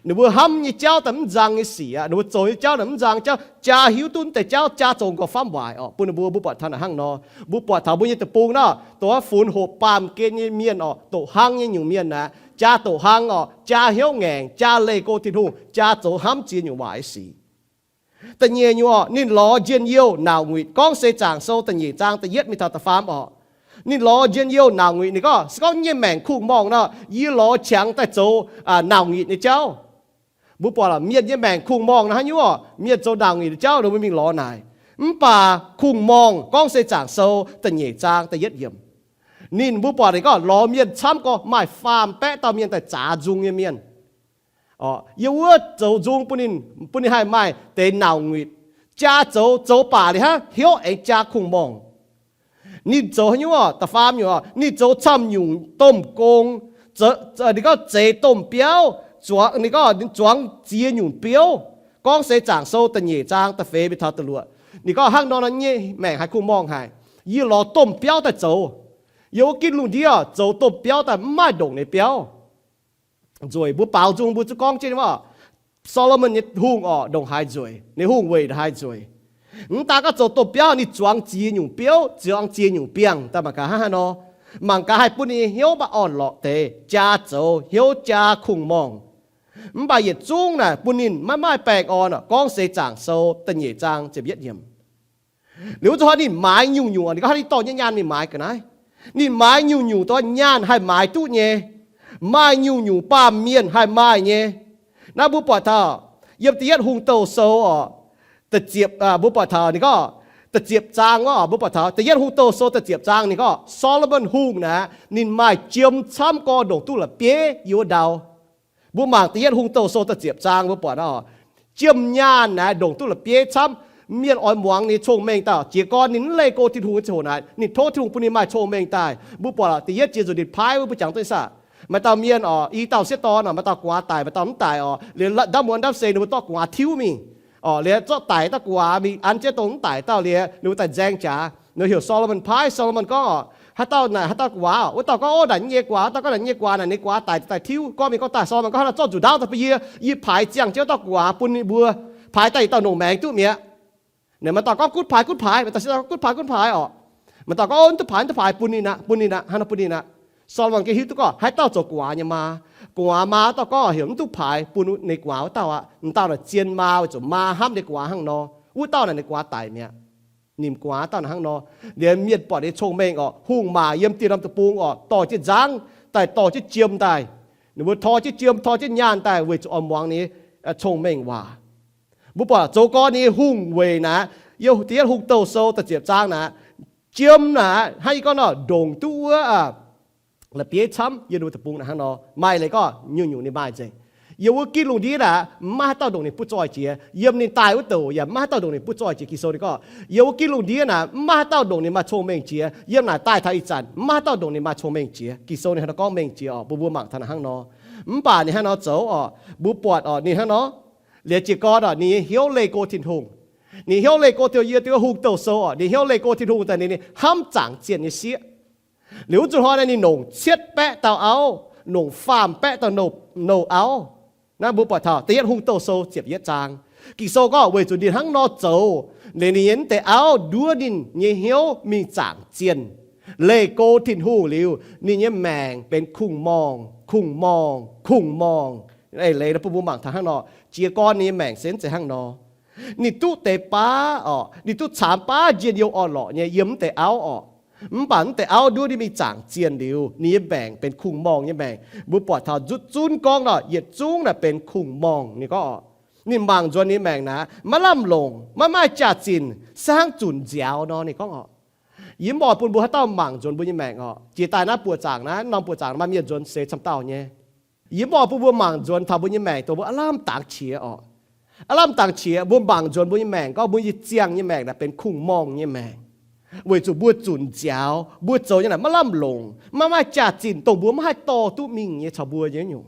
ninh mbuo hnamv nyei jauv daaih mv nzang nyei sic aqv. Ninh mbuo zoux nyei jauv naaic mv nzang jauv, jaa hiuv duqv wuov deix jauv, jaa zoux gauh famv waaic oc. Bun ninh mbuo, mbuo buatc taux naaic hnangv nor. Mbuo buatc taux mbuo nyei deic-bung nor, doqc funx hoqc baamh gen nyei mienh oc, doqc hlang nyei nyungc mienh naaic, jaa doqc hlang oc, jaa hnyouv ngaengc, jaa leih go Tin-Hungh, jaa zoux hnamv ziex nyungc waaic nyei sic. Da'nyeic nyungc oc, ninh lorz njien-youh nauc nguitc. Gorngv Seix Zaangc Sou da'nyeic zaang da'yietv mingh taux da'faam oc. Ninh lorz njien-youh nauc nguitc. Ninh gorngv se gorngv nyei maengc kungx-morngh nor, yie lorz qangx daaih zoux nauc nguitc nyei jauv. Mbuo buatc mienh nyei maengc kungx-morngh nor hnangv nyungc oc, mienh zoux nauc nguitc nyei jauv ninh mbuo mingh lorz naaic. Mv baac kungx-morngh, Gorngv Seix Zaangc Sou da'nyeic zaang da'yietv yiemc, ninh mbuo buatc ninh gorngv lorz mienh camv gorx, maaih faam-baeqv dauh mienh daaih zaax nzung nyei mienh. Yiem wuov zoux nzung bun ninh, bun ninh haih maaih deix nauc nguitc. Jaa zoux, zoux baac liuz hnangv hnyouv aengx jaa kungx-morngh. Ninh zoux haaix nyungc oc? Da'faam nyungc oc, ninh zoux camv nyungc domh gong. Ninh gorngv zeix domh biauv, zuangx, ninh gorngv ninh zuangx ziex nyungc biouv. Gorngv Seix Zaangc Sou da'nyeic zaang da'feix mingh taux da'luoqc. Ninh gorngv hnangv nor nor nyei maengc haiz kungx-morngh haic. Yie lorz domh biauv daaih zoux. Yiem wuov ginv lungh ndiev zoux domh biauv daaih mv maaih ndongc ninh biauv. Nzueic, mbuo baaux nzung mbuo zuqc gorngv jienv wuov, Solomon nyei hungh oc, ndongc haaix nzueic, ninh hungh weic ndongc haaix nzueic. Mv daan gorngv zoux domh biauv, ninh zuangx ziex nyungc biouv, zuangx ziex nyungc biangh daaih mangc gaax hnangv haaix nor. Mangc gaax haih bun ninh nyei hnyouv maiv orn-lorqc deix, jaa zoux hnyouv jaa kungx-morngh. Mv baac yietc zungv naaic bun ninh maiv maaih baengh orn oc. Gorngv Seix Zaangc Sou da'nyeic zaang ziepc yietv yiemc. Liuz wuov zanc hnoi ninh maaiz nyungc-nyungc, ninh gorngv hnangv ninh dorh nyei nyaanh mingh maaiz ga'naaiv. Ninh maaiz nyungc-nyungc dongh nyaanh haih maaiz duqv nyei. Maaih nyungc-nyungc baamh mienh haih maaih nyei. Naaiv mbuo buatc taux yiem Da'yietv Hungh Douh Sou oc, da'ziepc, mbuo buatc taux ninh gorngv da'ziepc zaang wuov oc, mbuo buatc taux Da'yietv Hungh Douh Sou da'ziepc zaang ninh gorngv Solomon Hungh naaic ninh maaih jiem camv gorx ndongc duqv la'bieiv yiem wuov ndau. Mbuo mangc Da'yietv Hungh Douh Sou da'ziepc zaang mbuo buatc oc, jiem nyaanh naaic ndongc duqv la'bieiv camv. Mienh oix muangx ninh cong-mengh daaih jiez gorn ninh mv leih go Tin-Hungh nyei ziangh hoc naaic, ninh tov Tin-Hungh bun ninh maaih cong-mengh daaih. Mbuo buatc da'yietv jiex nzunc ninh paaiv wuov, mbuo jangx duqv nyei saah? Maaih dauh mienh oc, i dauh sieqv dorn oc, maaih dauh gu'nguaaz daic, maaih dauh mv daic oc. Liuz ndamv muonz ndamv seix ninh mbuo dorh gu'nguaaz tiuv mingh oc. Liuz zorqv daic dauh gu'nguaaz mingh an jienv dongh mv daic dauh liuz ninh mbuo daaih nzaeng jaax. Ninh mbuo heuc Solomon paaiv. Solomon gorngv oc, haaix dauh naaic, haaix dauh gu'nguaaz oc? Wuov dauh gorngv, o, naaic nyei gu'nguaaz. Wuov dauh gorngv naaic nyei gu'nguaaz, naaic ninh gu'nguaaz daic daaih tiuv. Gorngv mingh gorngv daaih, Solomon gorngv, haaix dauh zorqv nzuqc ndaauv daaih bun yie, yie paaix ziangh jienv wuov dauh gu'nguaaz bun ninh mbuo, paaix daaih yietc dauh longc maengx duqv mi'aqv. Ninh maaih dauh gorngv, Gunv paaix, gunv paaix. Maaih dauh sieqv gorngv, Gunv paaix, gunv paaix oc. Maaih dauh gorngv, O, mv duqv paaix, mv duqv paaix, bun ninh aqv, bun ninh aqv, hnangv nor bun ninh aqv. Solomon gengh hiuv duqv gorngv haaix dauh zoux gu'nguaaz nyei maa. Gu'nguaaz maa dauh gorngv heuc mv duqv paaix, bun ninh gu'nguaaz wuov dauh aqv. M'dauh naaic zien maa, weic zuqc maa hnamv ninh gu'nguaaz hnangv nor. Wuov dauh naaic ninh gu'nguaaz daic mi'aqv. Ninh gu'nguaaz dauh naaic hnangv nor. Liuz mienh buatc ninh cong-mengh oc, hungh maac yiem dieh norm deic-bung oc, dorh jienv nzangv daaih, dorh jienv jiem daaih. Ninh mbuo tor jienv jiem, tor jienv nyaanh daaih weic zuqc oix muangx ninh cong-mengh waac. Mbuo buatc zoux gorn ninh hungh weic naaic, Da'yietv Hungh Douh Sou da'ziepc zaang naaic, jiem naaic hnangv yie gorngv nor, ndongc duqv wuov la'bieiv camv yiem ninh mbuo deic-bung naaic hnangv nor. Maaih leiz gorngv nyungc-nyungc ninh maaih nzengc. Yiem wuov ginv lungh ndiev naaic maiv maaih haaix dauh ndongc ninh butv zoih jiex. Yiem ninh daaih wuov douc yaac maiv maaih haaix dauh ndongc ninh butv zoih jiex. Ging-Sou ninh gorngv, yiem wuov ginv lungh ndiev naaic maiv maaih haaix dauh ndongc ninh maaih cong-mengh jiex. Yiem naaic daaih taux ih zanc maiv maaih haaix dauh ndongc ninh maaih cong-mengh jiex. Ging-Sou ninh hnangv nor gorngv mengh jiex oc. Mbuo mbuo mangc taux naaic hnangv nor. Mv baac ninh hnangv nor zoux oc, mbuo buatc oc, ninh hnangv nor, liuz jiez gorn oc, ninh nyei hnyouv leih go Tin-Hungh. Ninh hnyouv leih go taux yie, taux hungh douh sou oc, ninh hnyouv leih go Tin-Hungh daaih, ninh hnamv zaangc zienh nyei sieqv. Liuz wuov zuqc hnoi naaiv ninh nongc cietv baeqv dauh auv, nongc faam baeqv dauh nouh auv. Naaiv mbuo buatc taux da'yietv Hungh Douh Sou ziepc yietv zaang. Ging-Sou gorngv weic zuqc ninh hnangv nor zoux, liuz ninh nyei mv deix auv nduov ninh nyei hnyouv mingh zaangc zienh, leih go Tin-Hungh liuz, ninh nyei maengc benx kungx-morngh, kungx-morngh, kungx-morngh. Eix leiz bun mbuo mangc taux hnangv nor, jiez gorn ninh nyei maengc se mv zeiz hnangv nor. Ninh duqv deix baav oc, ninh duqv caamx baav njien-youh orn-lorqc nyei yiem mv deix auv oc. Mv baac mv deix auv nduov ninh mingh zaangc zienh liuz, ninh nyei maengc benx kungx-morngh nyei maengc. Mbuo buatc taux nzutv zunv gorngv nor, yietc zungv naaic benx kungx-morngh. Ninh gorngv oc, ninh mangc nzuonx ninh maengc naaic maiv lamh longc, maiv maaih jaax-zinh, se hnangv zunc nziaaux nor. Ninh gorngv oc, yie mv oix bun mbuo haaix dauh mangc nzuonx mbuo nyei maengc oc. Jiex daaih naaiv buoqc zaangc naaiv, norm buoqc zaangc maaih mienh nzuonx seix camv dauh nyei. Yie mv oix bun mbuo mangc nzuonx taux mbuo nyei maengc dongh mbuo aav lamh dangx qiex oc. Aav lamh dangx qiex, mbuo mangc nzuonx mbuo nyei maengc gorngv mbuo nyei ziangh nyei maengc naaic benx kungx-morngh nyei maengc, weic zuqc mbuo zunc nziaaux, mbuo zoux nyei naaic maiv lamh longc, maiv maaih jaax-zinh, dongh mbuo maiv haih dorh duqv mingh nyei caux mbuo nyei nyungc.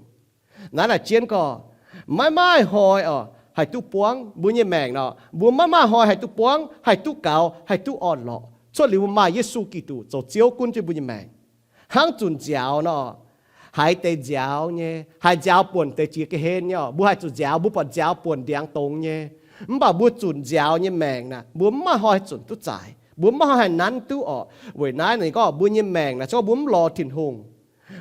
Naaiv naaic jienv gorngv, maiv maaih hnoi oc haih duqv buangv mbuo nyei maengc nor. Mbuo maiv maaih hnoi haih duqv buangv, haih duqv gaux, haih duqv orn-lorqc, cuotv liuz mbuo maaih Yesu Giduc zoux Ziouv gunv jienv mbuo nyei maengc. Hnangv zunc nziaaux nor, haiz deix nziaaux nyei, haiz nziaaux buonc deix jiex ga'hlen nyei oc. Mbuo haih zuqc nziaaux, mbuo buatc nziaaux buonc ndiangx dongz nyei. Mv baac mbuo zunc nziaaux nyei maengc naaic, mbuo mv maaih hnoi haih zunc duqv zaaix, mbuo mv maaih hnoi haih nanv duqv oc. Weic naaiv ninh gorngv mbuo nyei maengc naaic, se gorngv mbuo mv lorz Tin-Hungh,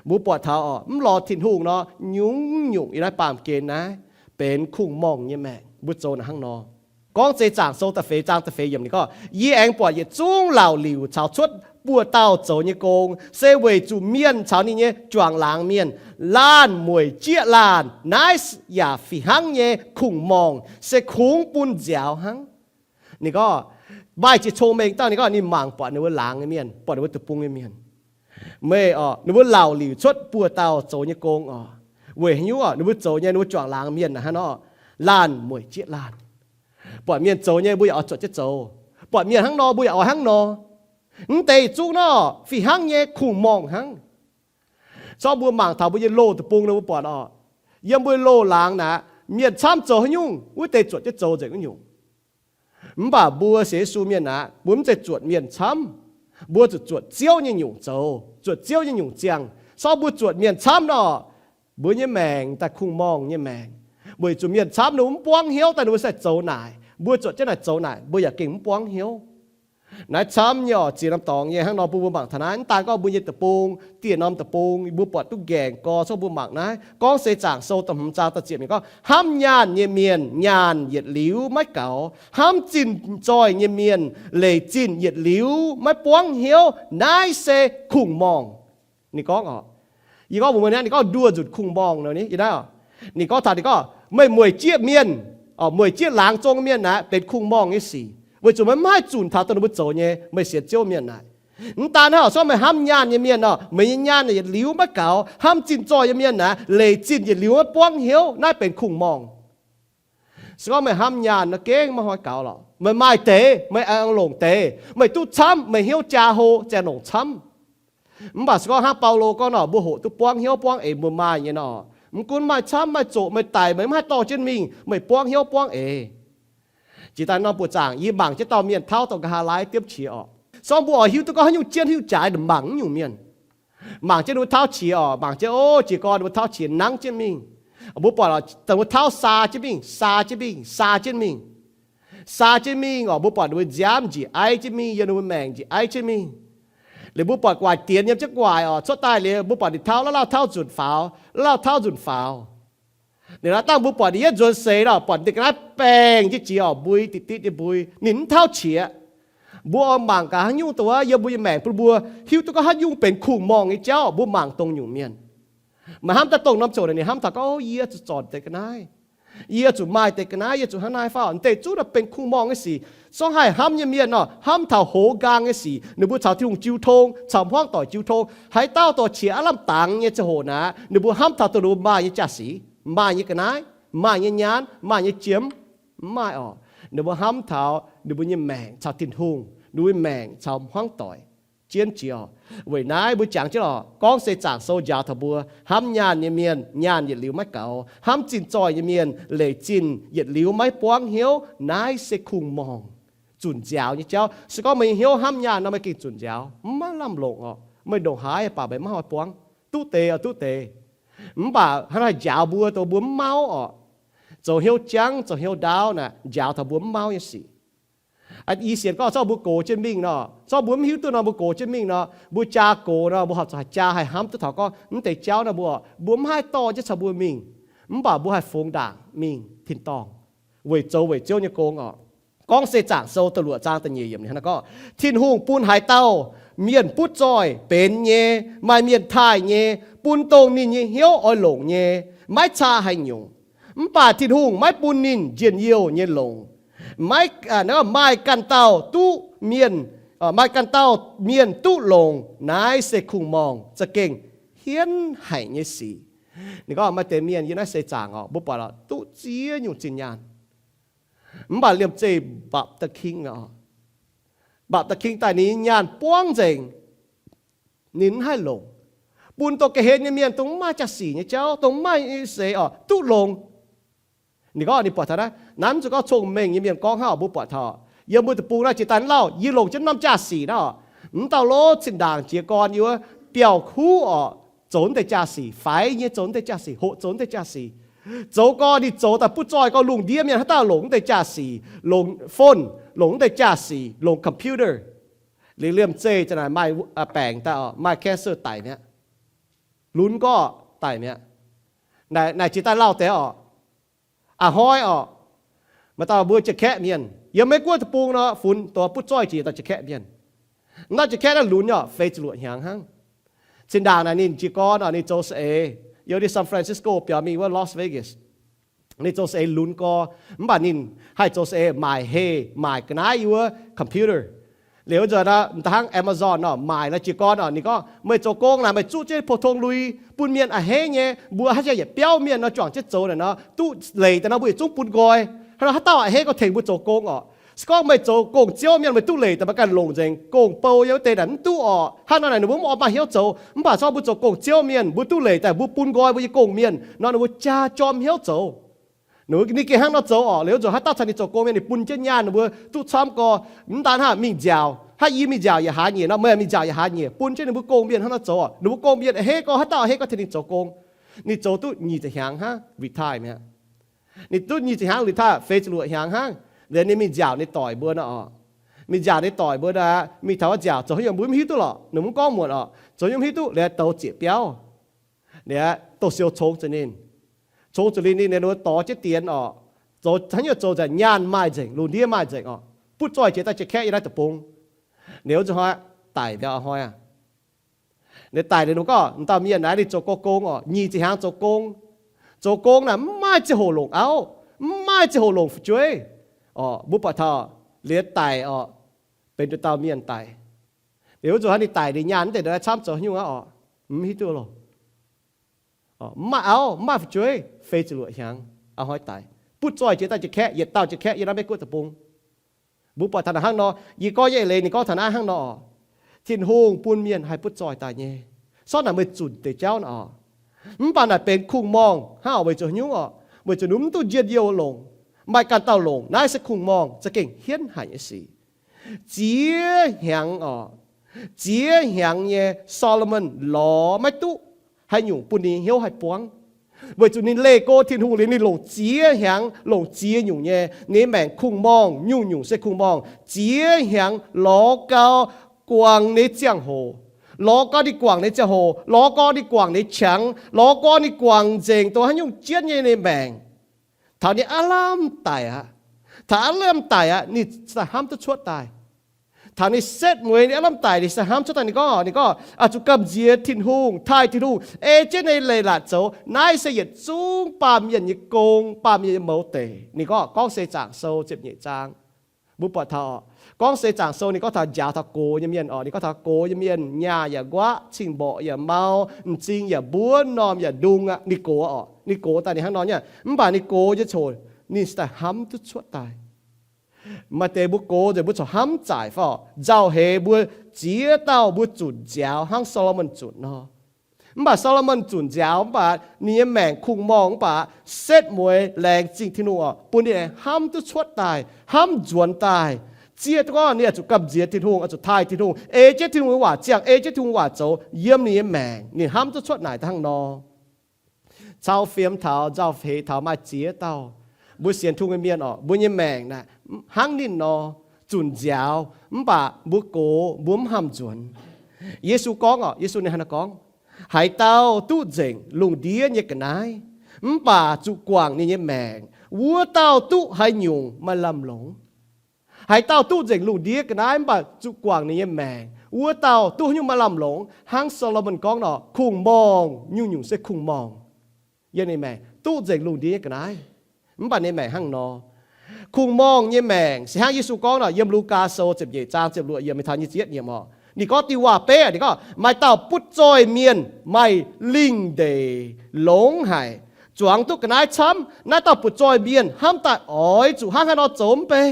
mbuo buatc taux oc, mv lorz Tin-Hungh nor, nyungc-nyungc yiem naaiv baamh gen naaiv benx kungx-morngh nyei maengc. Mbuo zoux naaic hnangv nor. Gorngv Seix Zaangc Sou da'feix zaang da'feix yiemc ninh gorngv, yie aengx buatc yietc zungv laauc liuc caux cuotv buoz dauh zoux nyei gong, se weic zuqc mienh caux ninh nyei juangc laangz mienh laanh mueic jieqv laanh. Naaiv yaac fih hnangv nyei kungx-morngh, se kungx bun nziaaux hnangv. Ninh gorngv, maaih jiex cong-mengh dauh ninh gorngv ninh mangc buatc ninh mbuo laangz nyei mienh, buatc ninh mbuo deic-bung nyei mienh, meih oc, ninh mbuo laauc liuc cuotv buoz dauh zoux nyei gong oc. Weic haaix nyungc oc, ninh mbuo zoux nyei, ninh mbuo juangc laangz mienh naaic hnangv nor, laanh mueic jieqv laanh. Buatc mienh zoux nyei mbuo yaac oix zuotc jienv zoux. Buatc mienh hnangv nor mbuo yaac oix hnangv nor. Mv deix yietc zungv nor, fih hnangv nyei kungx-morngh hnangv. Zorqv mbuo mangc taux mbuo nyei loz deic-bung nor mbuo buatc oc, yiem mbuo loz laangz naaic mienh camv zoux haaix nyungc, wuov deix zuotc jienv zoux nzengc wuov nyungc. Mv baac mbuo sienx Yesu mienh naaic, mbuo mv zeiz zuotc mienh camv. Mbuo zuqc zuotc Ziouv nyei nyungc zoux, zuotc Ziouv nyei nyungc ziangh. Zorqv mbuo zuotc mienh camv nor, mbuo nyei maengc daaih kungx-morngh nyei maengc. Weic zuqc mienh camv ninh mbuo mv buangv hnyouv daaih ninh mbuo sai zoux naaic, mbuo zuotc jienv naaic zoux naaic, mbuo yaac gengh mv buangv hnyouv. Naaiv camv nyei oc, ziex norm dorngx nyei hnangv nor bun mbuo mangc taux naaiv. Mv daan gorngv mbuo nyei deic-bung, dieh norm deic-bung mbuo buatc duqv nqaengc gorx, zorqv mbuo mangc naaiv Gorngv Seix Zaangc Sou da'hmz zaang da'ziepc yiemc gorngv, hnamv nyaanh nyei mienh nyaanh yietc liuz maiv gaux, hnamv zinh zoih nyei mienh leic zinh yietc liuz maiv buangv hnyouv, naaiv se kungx-morngh. Ninh gorngv oc, yie gorngv mbuox meih naaiv, ninh gorngv nduoh nzunc kungx-morngh nor, yie naaiv oc. Ninh gorngv taux, ninh gorngv, meih mueic jieqv mienh, mueic jieqv laangz zong mienh naaic benx kungx-morngh nyei sic, weic zuqc meih maiv haih zunc taux dongh ninh mbuo zoux nyei, meih sienx Ziouv mienh naaic. Mv daan hnangv, se gorngv meih hnamv nyaanh nyei mienh nor, meih nyei nyaanh yietc liuz maiv gaux, hnamv zinh zoih nyei mienh naaic leic zinh yietc liuz maiv buangv hnyouv, naaiv benx kungx-morngh. Se gorngv meih hnamv nyaanh nor, gengh maiv hnoi gaux lorqc. Meih maaih deix, meih aengx longc deix. Meih duqv camv, meih hnyouv jaa hlo, ziouc longc camv. Mv baac se gorngv hnangv Baulo gorngv nor, mbuo hoqc duqv buangv hnyouv buangv eix mbuo maaih nyei nor, mv gunv maaih camv maaih zoqc, meih daic meih mv haih dorh jienv mingh, meih buangv hnyouv buangv eix. Jiex daaih norm buoqc zaangc yie mangc jienv dauh mienh tauv dorh nqa'haav laaiv diemv qiex oc. Se gorngv mbuo oix hiuv duqv gorngv haaix nyungc jienv hiuv jaaix, mangc nyungc mienh. Mangc jienv ninh mbuo tauv qiex oc, mangc jienv, o, jiez gorn ninh mbuo tauv qiex nangv jienv mingh. Mbuo buatc dongh mbuo tauv saa jienv mingh, saa jienv mingh, saa jienv mingh, saa jienv mingh oc. Mbuo buatc ninh mbuo nziaamv njiec aiv jienv mingh, yiem ninh mbuo maengc njiec aiv jienv mingh. Liuz mbuo buatc gu'nguaaic dienx yiem jienv gu'nguaaic oc, cuotv daaih liuz mbuo buatc ninh tauv, lauh lauh tauv nzunc faaux, lauh lauh tauv nzunc faaux. Liuz naaiv dangh mbuo buatc ninh yietv nzuonx seix nor, buatc ninh ga'naaiv baengh jienv jiex oc, mbui ditc ditv nyei mbui, ninh mv tauv qiex. Mbuo oix mangc gaax haaix nyungc dongh wuov yiem mbuo nyei maengc bun mbuo hiuv duqv gorngv haaix nyungc benx kungx-morngh nyei jauv, mbuo mangc dongh nyungc mienh. Meih hnamv daaih dongh norm ziouc naaic ninh hnamv taux gorngv, o, yie zuqc zornc deix ga'naaiv, yie zuqc maaih deix ga'naaiv, yie zuqc hnangv naaiv fai oc, deix zungv naaic benx kungx-morngh nyei sic. Sorng haih hnamv nyei mienh nor, hnamv taux hoz nqaang nyei sic, ninh mbuo caux Tin-Hungh jiu tong, caux hmuangv doic jiu tong. Haaix dauh dorh qiex aav lamh dangx nyei ziangh hoc naaic, ninh mbuo hnamv taux dongh ninh mbuo maaih nyei jaa-sic, maaih nyei ga'naaiv, maaih nyei nyaanh, maaih nyei jiem, mv maaih oc. Ninh mbuo hnamv taux ninh mbuo nyei maengc caux Tin-Hungh, ninh mbuo nyei maengc caux hmuangv doic. jienv jiex oc. Weic naaiv mbuo jangx jienv oc, gorngv se zaangc sou njaaux taux mbuo, hnamv nyaanh nyei mienh nyaanh yietc liuz maiv gaux, hnamv zinh zoih nyei mienh leic zinh yietc liuz maiv buangv hnyouv. Naaiv se kungx-morngh zunc nziaaux nyei jauv. Se gorngv meih nyei hnyouv hnamv nyaanh nor, meih gengh zunc nziaaux, maiv lamh longc oc. Meih ndongc haaix baac meih maiv haih buangv. Duqv deix oc, duqv deix. Mv baac hnangv naaiv njaaux mbuo dongh mbuo mv mauv oc, zoux hnyouv jangv, zoux hnyouv ndaauv naaic, njaaux taux mbuo mv mauv nyei sic. Ih sienx gorngv zorqv mbuo gox jienv mingh nor, zorqv mbuo mv hiuv duqv nor, mbuo gox jienv mingh nor, mbuo jaa gox nor, mbuo horpc zuqc haih jaa haih hnamv duqv taux gorngv mv deix jauv nor mbuo, mbuo mv haih dorh jienv caux mbuo mingh, mv baac mbuo haih fungx ndaangc mingh tin-dorngh weic zoux weic Ziouv nyei gong oc. Gorngv se zaangc sou da'luoqc zaang da'nyeic yiemc ninh hnangv naaiv gorngv, Tin-Hungh bun haaix dauh mienh butv zoih benx nyei, maaih mienh taaih nyei, bun dongh ninh nyei hnyouv oix longc nyei, maiv caa haaix nyungc. Mv baac Tin-Hungh maiv bun ninh njien-youh nyei longx. Maiv, maaih ganh dauh duqv mienh, maaih ganh dauh mienh duqv longx. Naaiv se kungx-morngh za'gengh hienv haic nyei sic. Ninh gorngv maaih deix mienh yiem naaiv seix zaangc oc, mbuo buatc oc, duqv ziex nyungc zinh nyaanh. Mv baac liemh zeih Mbapc King oc, Mbapc King daaih ninh nyaanh buangv nzengc, ninh mv haih longc. Bun dongh ga'hlen nyei mienh, dongh mv maaih jaa-sic nyei jauv, dongh mv maaih seix oc, duqv longx. Ninh gorngv ninh buatc taux naaiv, naaiv mv zuqc gorngv cong-mengh nyei mienh gorngv hnangv oc, mbuo buatc taux yiem mbuo deic-bung naaiv jiex daaih lauh, yie longc jienv norm jaa-sic naaiv oc, mv dauh lov zinh ndaangc jiez gorn yie wuov biauv-kuv oc, zoux naaiv deix jaa-sic, faix nyei zoux naaiv deix jaa-sic, hoqc zoux naaiv deix jaa-sic. Zoux gorn ninh zoux daaih butv zoih gorn lungh ndiev mienh haaix dauh longc naaiv deix jaa-sic, longc phone, longc naaiv deix jaa-sic, longc computer. Liuz liemh zeih za'naaic maaih baengc daaih oc, maaih cancer daic mi'aqv. Lunx gorngv daic mi'aqv. Naaic jiex daaih lauh deix oc. A'hnoi oc, maaih dauh mbuo jiex kaeqv mienh yiem Meiv Guoqv deic-bung nor, funx dongh butv zoih jiex dauh jiex kaeqv mienh. Naaiv jiex kaeqv naaiv lunx oc, feix ziepc luoqc hnyangx hnangv. Zinh ndaangc naaic ninh jiez gorn oc, ninh zoux saeng-eix, yiem ninh San Francisco biaux mingh wuov Las Vegas. Ninh zoux saeng-eix lunx gorn, mv baac ninh haih zoux saeng-eix maaic heh maaic ga'naaiv yiem wuov computer. Liuz nzunc hnangv Amazon oc, maaic naaiv jiez gorn oc, ninh gorngv, meih zoux gong naaic meih zuqv jienv pou-tong lui bun mienh a'hneiv nyei, mbuo haaix jaax yietc biauv mienh nor juangc jienv zoux naaic nor, duqv leic daaih nor mbuo yietc zungv bun nqoi. Hnangv nor haaix dauh a'hneiv gorngv tengx mbuo zoux gong oc. Se gorngv meih zoux gong-ziouv mienh meih duqv leic daaih, meih ganh longc nzengc gong-bou yiem wuov deix naaic mv duqv oc. Hnangv nor naaic ninh mbuo mv oix maaih hnyouv zoux. Mv baac se gorngv mbuo zoux gong-ziouv mienh, mbuo duqv leic daaih mbuo bun nqoi mbuo nyei gong-mienh nor, ninh mbuo jaa jorm hnyouv zoux. Ninh gengh hnangv nor zoux oc. Liuz nzunc haaix dauh caux ninh zoux gong mienh ninh bun jienv nyaanh ninh mbuo duqv camv gorx. Mv daan hnangv mingh nziaauc, hnangv yie mingh nziaauc yietc hlaax nyieqc nor, meih mingh nziaauc yietc hlaax nyieqc, bun jienv ninh mbuo gong-mienh hnangv nor zoux oc. Ninh mbuo gong-mienh a'hneiv gorngv haaix dauh a'hneiv gorngv tengx ninh zoux gong. Ninh zoux duqv nyic ziepc hnyangx hnangv retire mi'aqv. Ninh duqv nyic ziepc hnyangx retire, feix ziepc luoqc hnyangx hnangv. Liuz ninh mingh nziaauc ninh doic mbuo nor oc. Mingh nziaauc ninh doic mbuo nor, mingh taux wuov nziaauc zoux haaix nyungc mbuo mv hiuv duqv lorqc, ninh mv gorngv muonc oc, zoux haaix nyungc mv hiuv duqv. Liuz douc ziec biauv, liuz dongh siou congx zuqc ninh, congx zuqc ninh, ninh, ninh dorh jienv dienx oc, zoux haaix nyungc zoux nzengc, nyaanh maaih nzengc, lungh ndiev maaih nzengc oc, butv zoih jiex daaih jiex kaeqv yiem naaiv deic-bung. Liuz nzunc hnoi daic liuz a'hnoi aqv. Ninh daic liuz ninh gorngv, dauh mienh naaiv ninh zoux gong gong oc, nyic ziepc hnyangx zoux gong. Zoux gong naaic mv maaih ziangh hoc longc auv, mv maaih ziangh hoc longc fu'jueiv oc. Mbuo buatc taux liuz daic oc, benx nduqc dauh mienh daic. Liuz wuov nzunc hnoi ninh daic, ninh nyaanh mv deix ndongc naaiv camv zoux haaix nyungc aqv oc, mv hiuv duqv loh. Mv maaih auv, mv maaih fu'jueiv, feix ziepc luoqc hnyangx, a'hnoi daic. Butv zoih jiex daaih jiex kaeqv, yietc dauh jiex kaeqv yiem naaiv Meiv Guoqv deic-bung. Mbuo buatc taux naaic hnangv nor, yie gorngv nyei eix leiz ninh gorngv taux naaiv hnangv nor oc. Tin-Hungh bun mienh haih butv zoih daaih nyei. Sortv naaic meih zunc deix jauv nor oc. Mv baac naaic benx kungx-morngh hnangv oc, weic zuqc haaix nyungc oc? Weic zuqc ninh mv duqv njien-youh longc, maaih ganh dauh longc. Naaiv se kungx-morngh za'gengh hienv haic nyei sic. Ziex hnyangx oc, ziex hnyangx nyei Solomon lorz maiv duqv haaix nyungc bun ninh hnyouv haih buangv. Weic zuqc ninh leih go Tin-Hungh liuz, ninh longc ziex hnyangx, longc ziex nyungc nyei, ninh maengc kungx-morngh, nyungc-nyungc se kungx-morngh, ziex hnyangx lorz gau guangc ninh ziangh hoc. Lorz gau ninh guangc ninh ziangh hoc, lorz gau ninh guangc ninh qangx, lorz gau ninh guangc nzengc dongh haaix nyungc jienv nyei ninh maengc. Taux ninh aav lamh daic aqv. Taux aav lamh daic aqv, ninh se hnamv duqv cuotv daaih. Taux ninh setv mueiz ninh aav lamh daic, ninh se hnamv cuotv daaih. Ninh gorngv, ninh gorngv, Aa, zuqc gamh nziex Tin-Hungh, taaih Tin-Hungh ei jienv ninh leiz-latc zoux. Naaiv se yietc zungv baamh mienh nyei gong, baamh mienh nyei mouz deic. Ninh gorngv, Gorngv Seix Zaangc Sou ziepc nyeic zaang. Mbuo buatc taux Gorngv Seix Zaangc Sou ninh gorngv taux njaaux taux gox nyei mienh oc. Ninh gorngv taux gox nyei mienh nyaah yaac nquaqv, cing-mborqc yaac mau, m'zing yaac mbuov, m'normh yaac ndung aqv. Ninh gox oc, ninh gox daaih ninh hnangv nor nyei. Mv baac ninh gox nyei ziangh hoc ninh se daaih hnamv duqv cuotv daaih. Maaih deix mbuo gox nzengc mbuo corc hnamv zaaic fai nzauh heix mbuo ziex dauh mbuo zunc nziaaux hnangv Saa^lo^morn zunc nor. Mv baac Saa^lo^morn zunc nziaaux mv baac ninh nyei maengc kungx-morngh mv baac setv mueiz laengz zingh Tin-Hungh oc, bun ninh aengx hnamv duqv cuotv daaih, hnamv nzuonx daaih. Zieqv duqv gorngv ninh oix zuqc gamh nziex Tin-Hungh, oix zuqc taaih Tin-Hungh, ei jienv Tin-Hungh nyei waac ziangh, ei jienv Tin-Hungh waac zoux yiem ninh nyei maengc, ninh hnamv duqv cuotv naaic hnangv nor. Cau fiem taux nzauh heix taux maaih ziex dauh. Mbuo sienx Tin-Hungh nyei mienh oc, mbuo nyei maengc naaic hnangv ninh nor, zunc nziaaux mv baac mbuo gox mbuo mv hamh nzuonx. Yesu gorngv oc, Yesu ninh hnangv naaiv gorngv, haaix dauh duqv nzengc lungh ndiev nyei ga'naaiv mv baac zuqc guangc ninh nyei maengc, wuov dauh duqv haaix nyungc maaih lamh longc. Haaix dauh duqv nzengc lungh ndiev ga'naaiv mv baac zuqc guangc ninh nyei maengc, wuov dauh duqv haaix nyungc maaih lamh longc. Hnangv Saa^lo^morn gorngv nor, kungx-morngh, nyungc-nyungc se kungx-morngh yiem ninh maengc, duqv nzengc lungh ndiev nyei ga'naaiv mv baac ninh maengc hnangv nor. Kungx-morngh nyei maengc se hnangv Yesu gorngv nor, yiem Lugaa Sou ziepc nyeic zaang ziepc luoqc yiemc mingh taux nyic ziepc yietv yiemc oc, ninh gorngv diuh waac-beiv, ninh gorngv, maaih dauh butv zoih mienh maaih lingh ndeic longx haic, zuangx duqv ga'naaiv camv. Naaiv dauh butv zoih mienh hnamv daaih oix zuqc hnangv haaix nor zoux mv bei.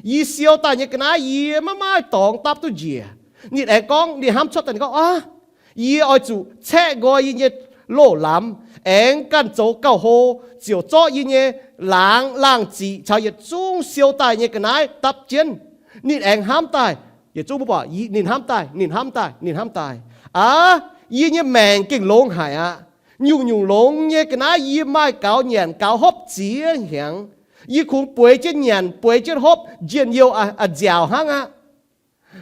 Yie siou daaih nyei ga'naaiv yie maiv maaih dorngx dapv duqv njiec. Ninh aengx gorngv, ninh hnamv cuotv daaih ninh gorngv, aav, yie oix zuqc caeqv nqoi yie nyei loz-lamz, aengx ganh zoux gauh hlo, ziouc zorqv yie nyei laangz laangh ziqc caux yietc zungv siou daaih nyei ga'naaiv dapv jienv. Ninh aengx hnamv daaih, yietc zungv mbuo buatc ninh hnamv daaih, ninh hnamv daaih, ninh hnamv daaih, aav, yie nyei maengc gengh longx haic aqv. Nyungc-nyungc longx nyei ga'naaiv yie maaih gaux nyanc gaux hopv ziex hnyangx. Yie kungx bueix jienv nyanc bueix jienv hopv, njien-youh a'nziaauc hnangv aqv.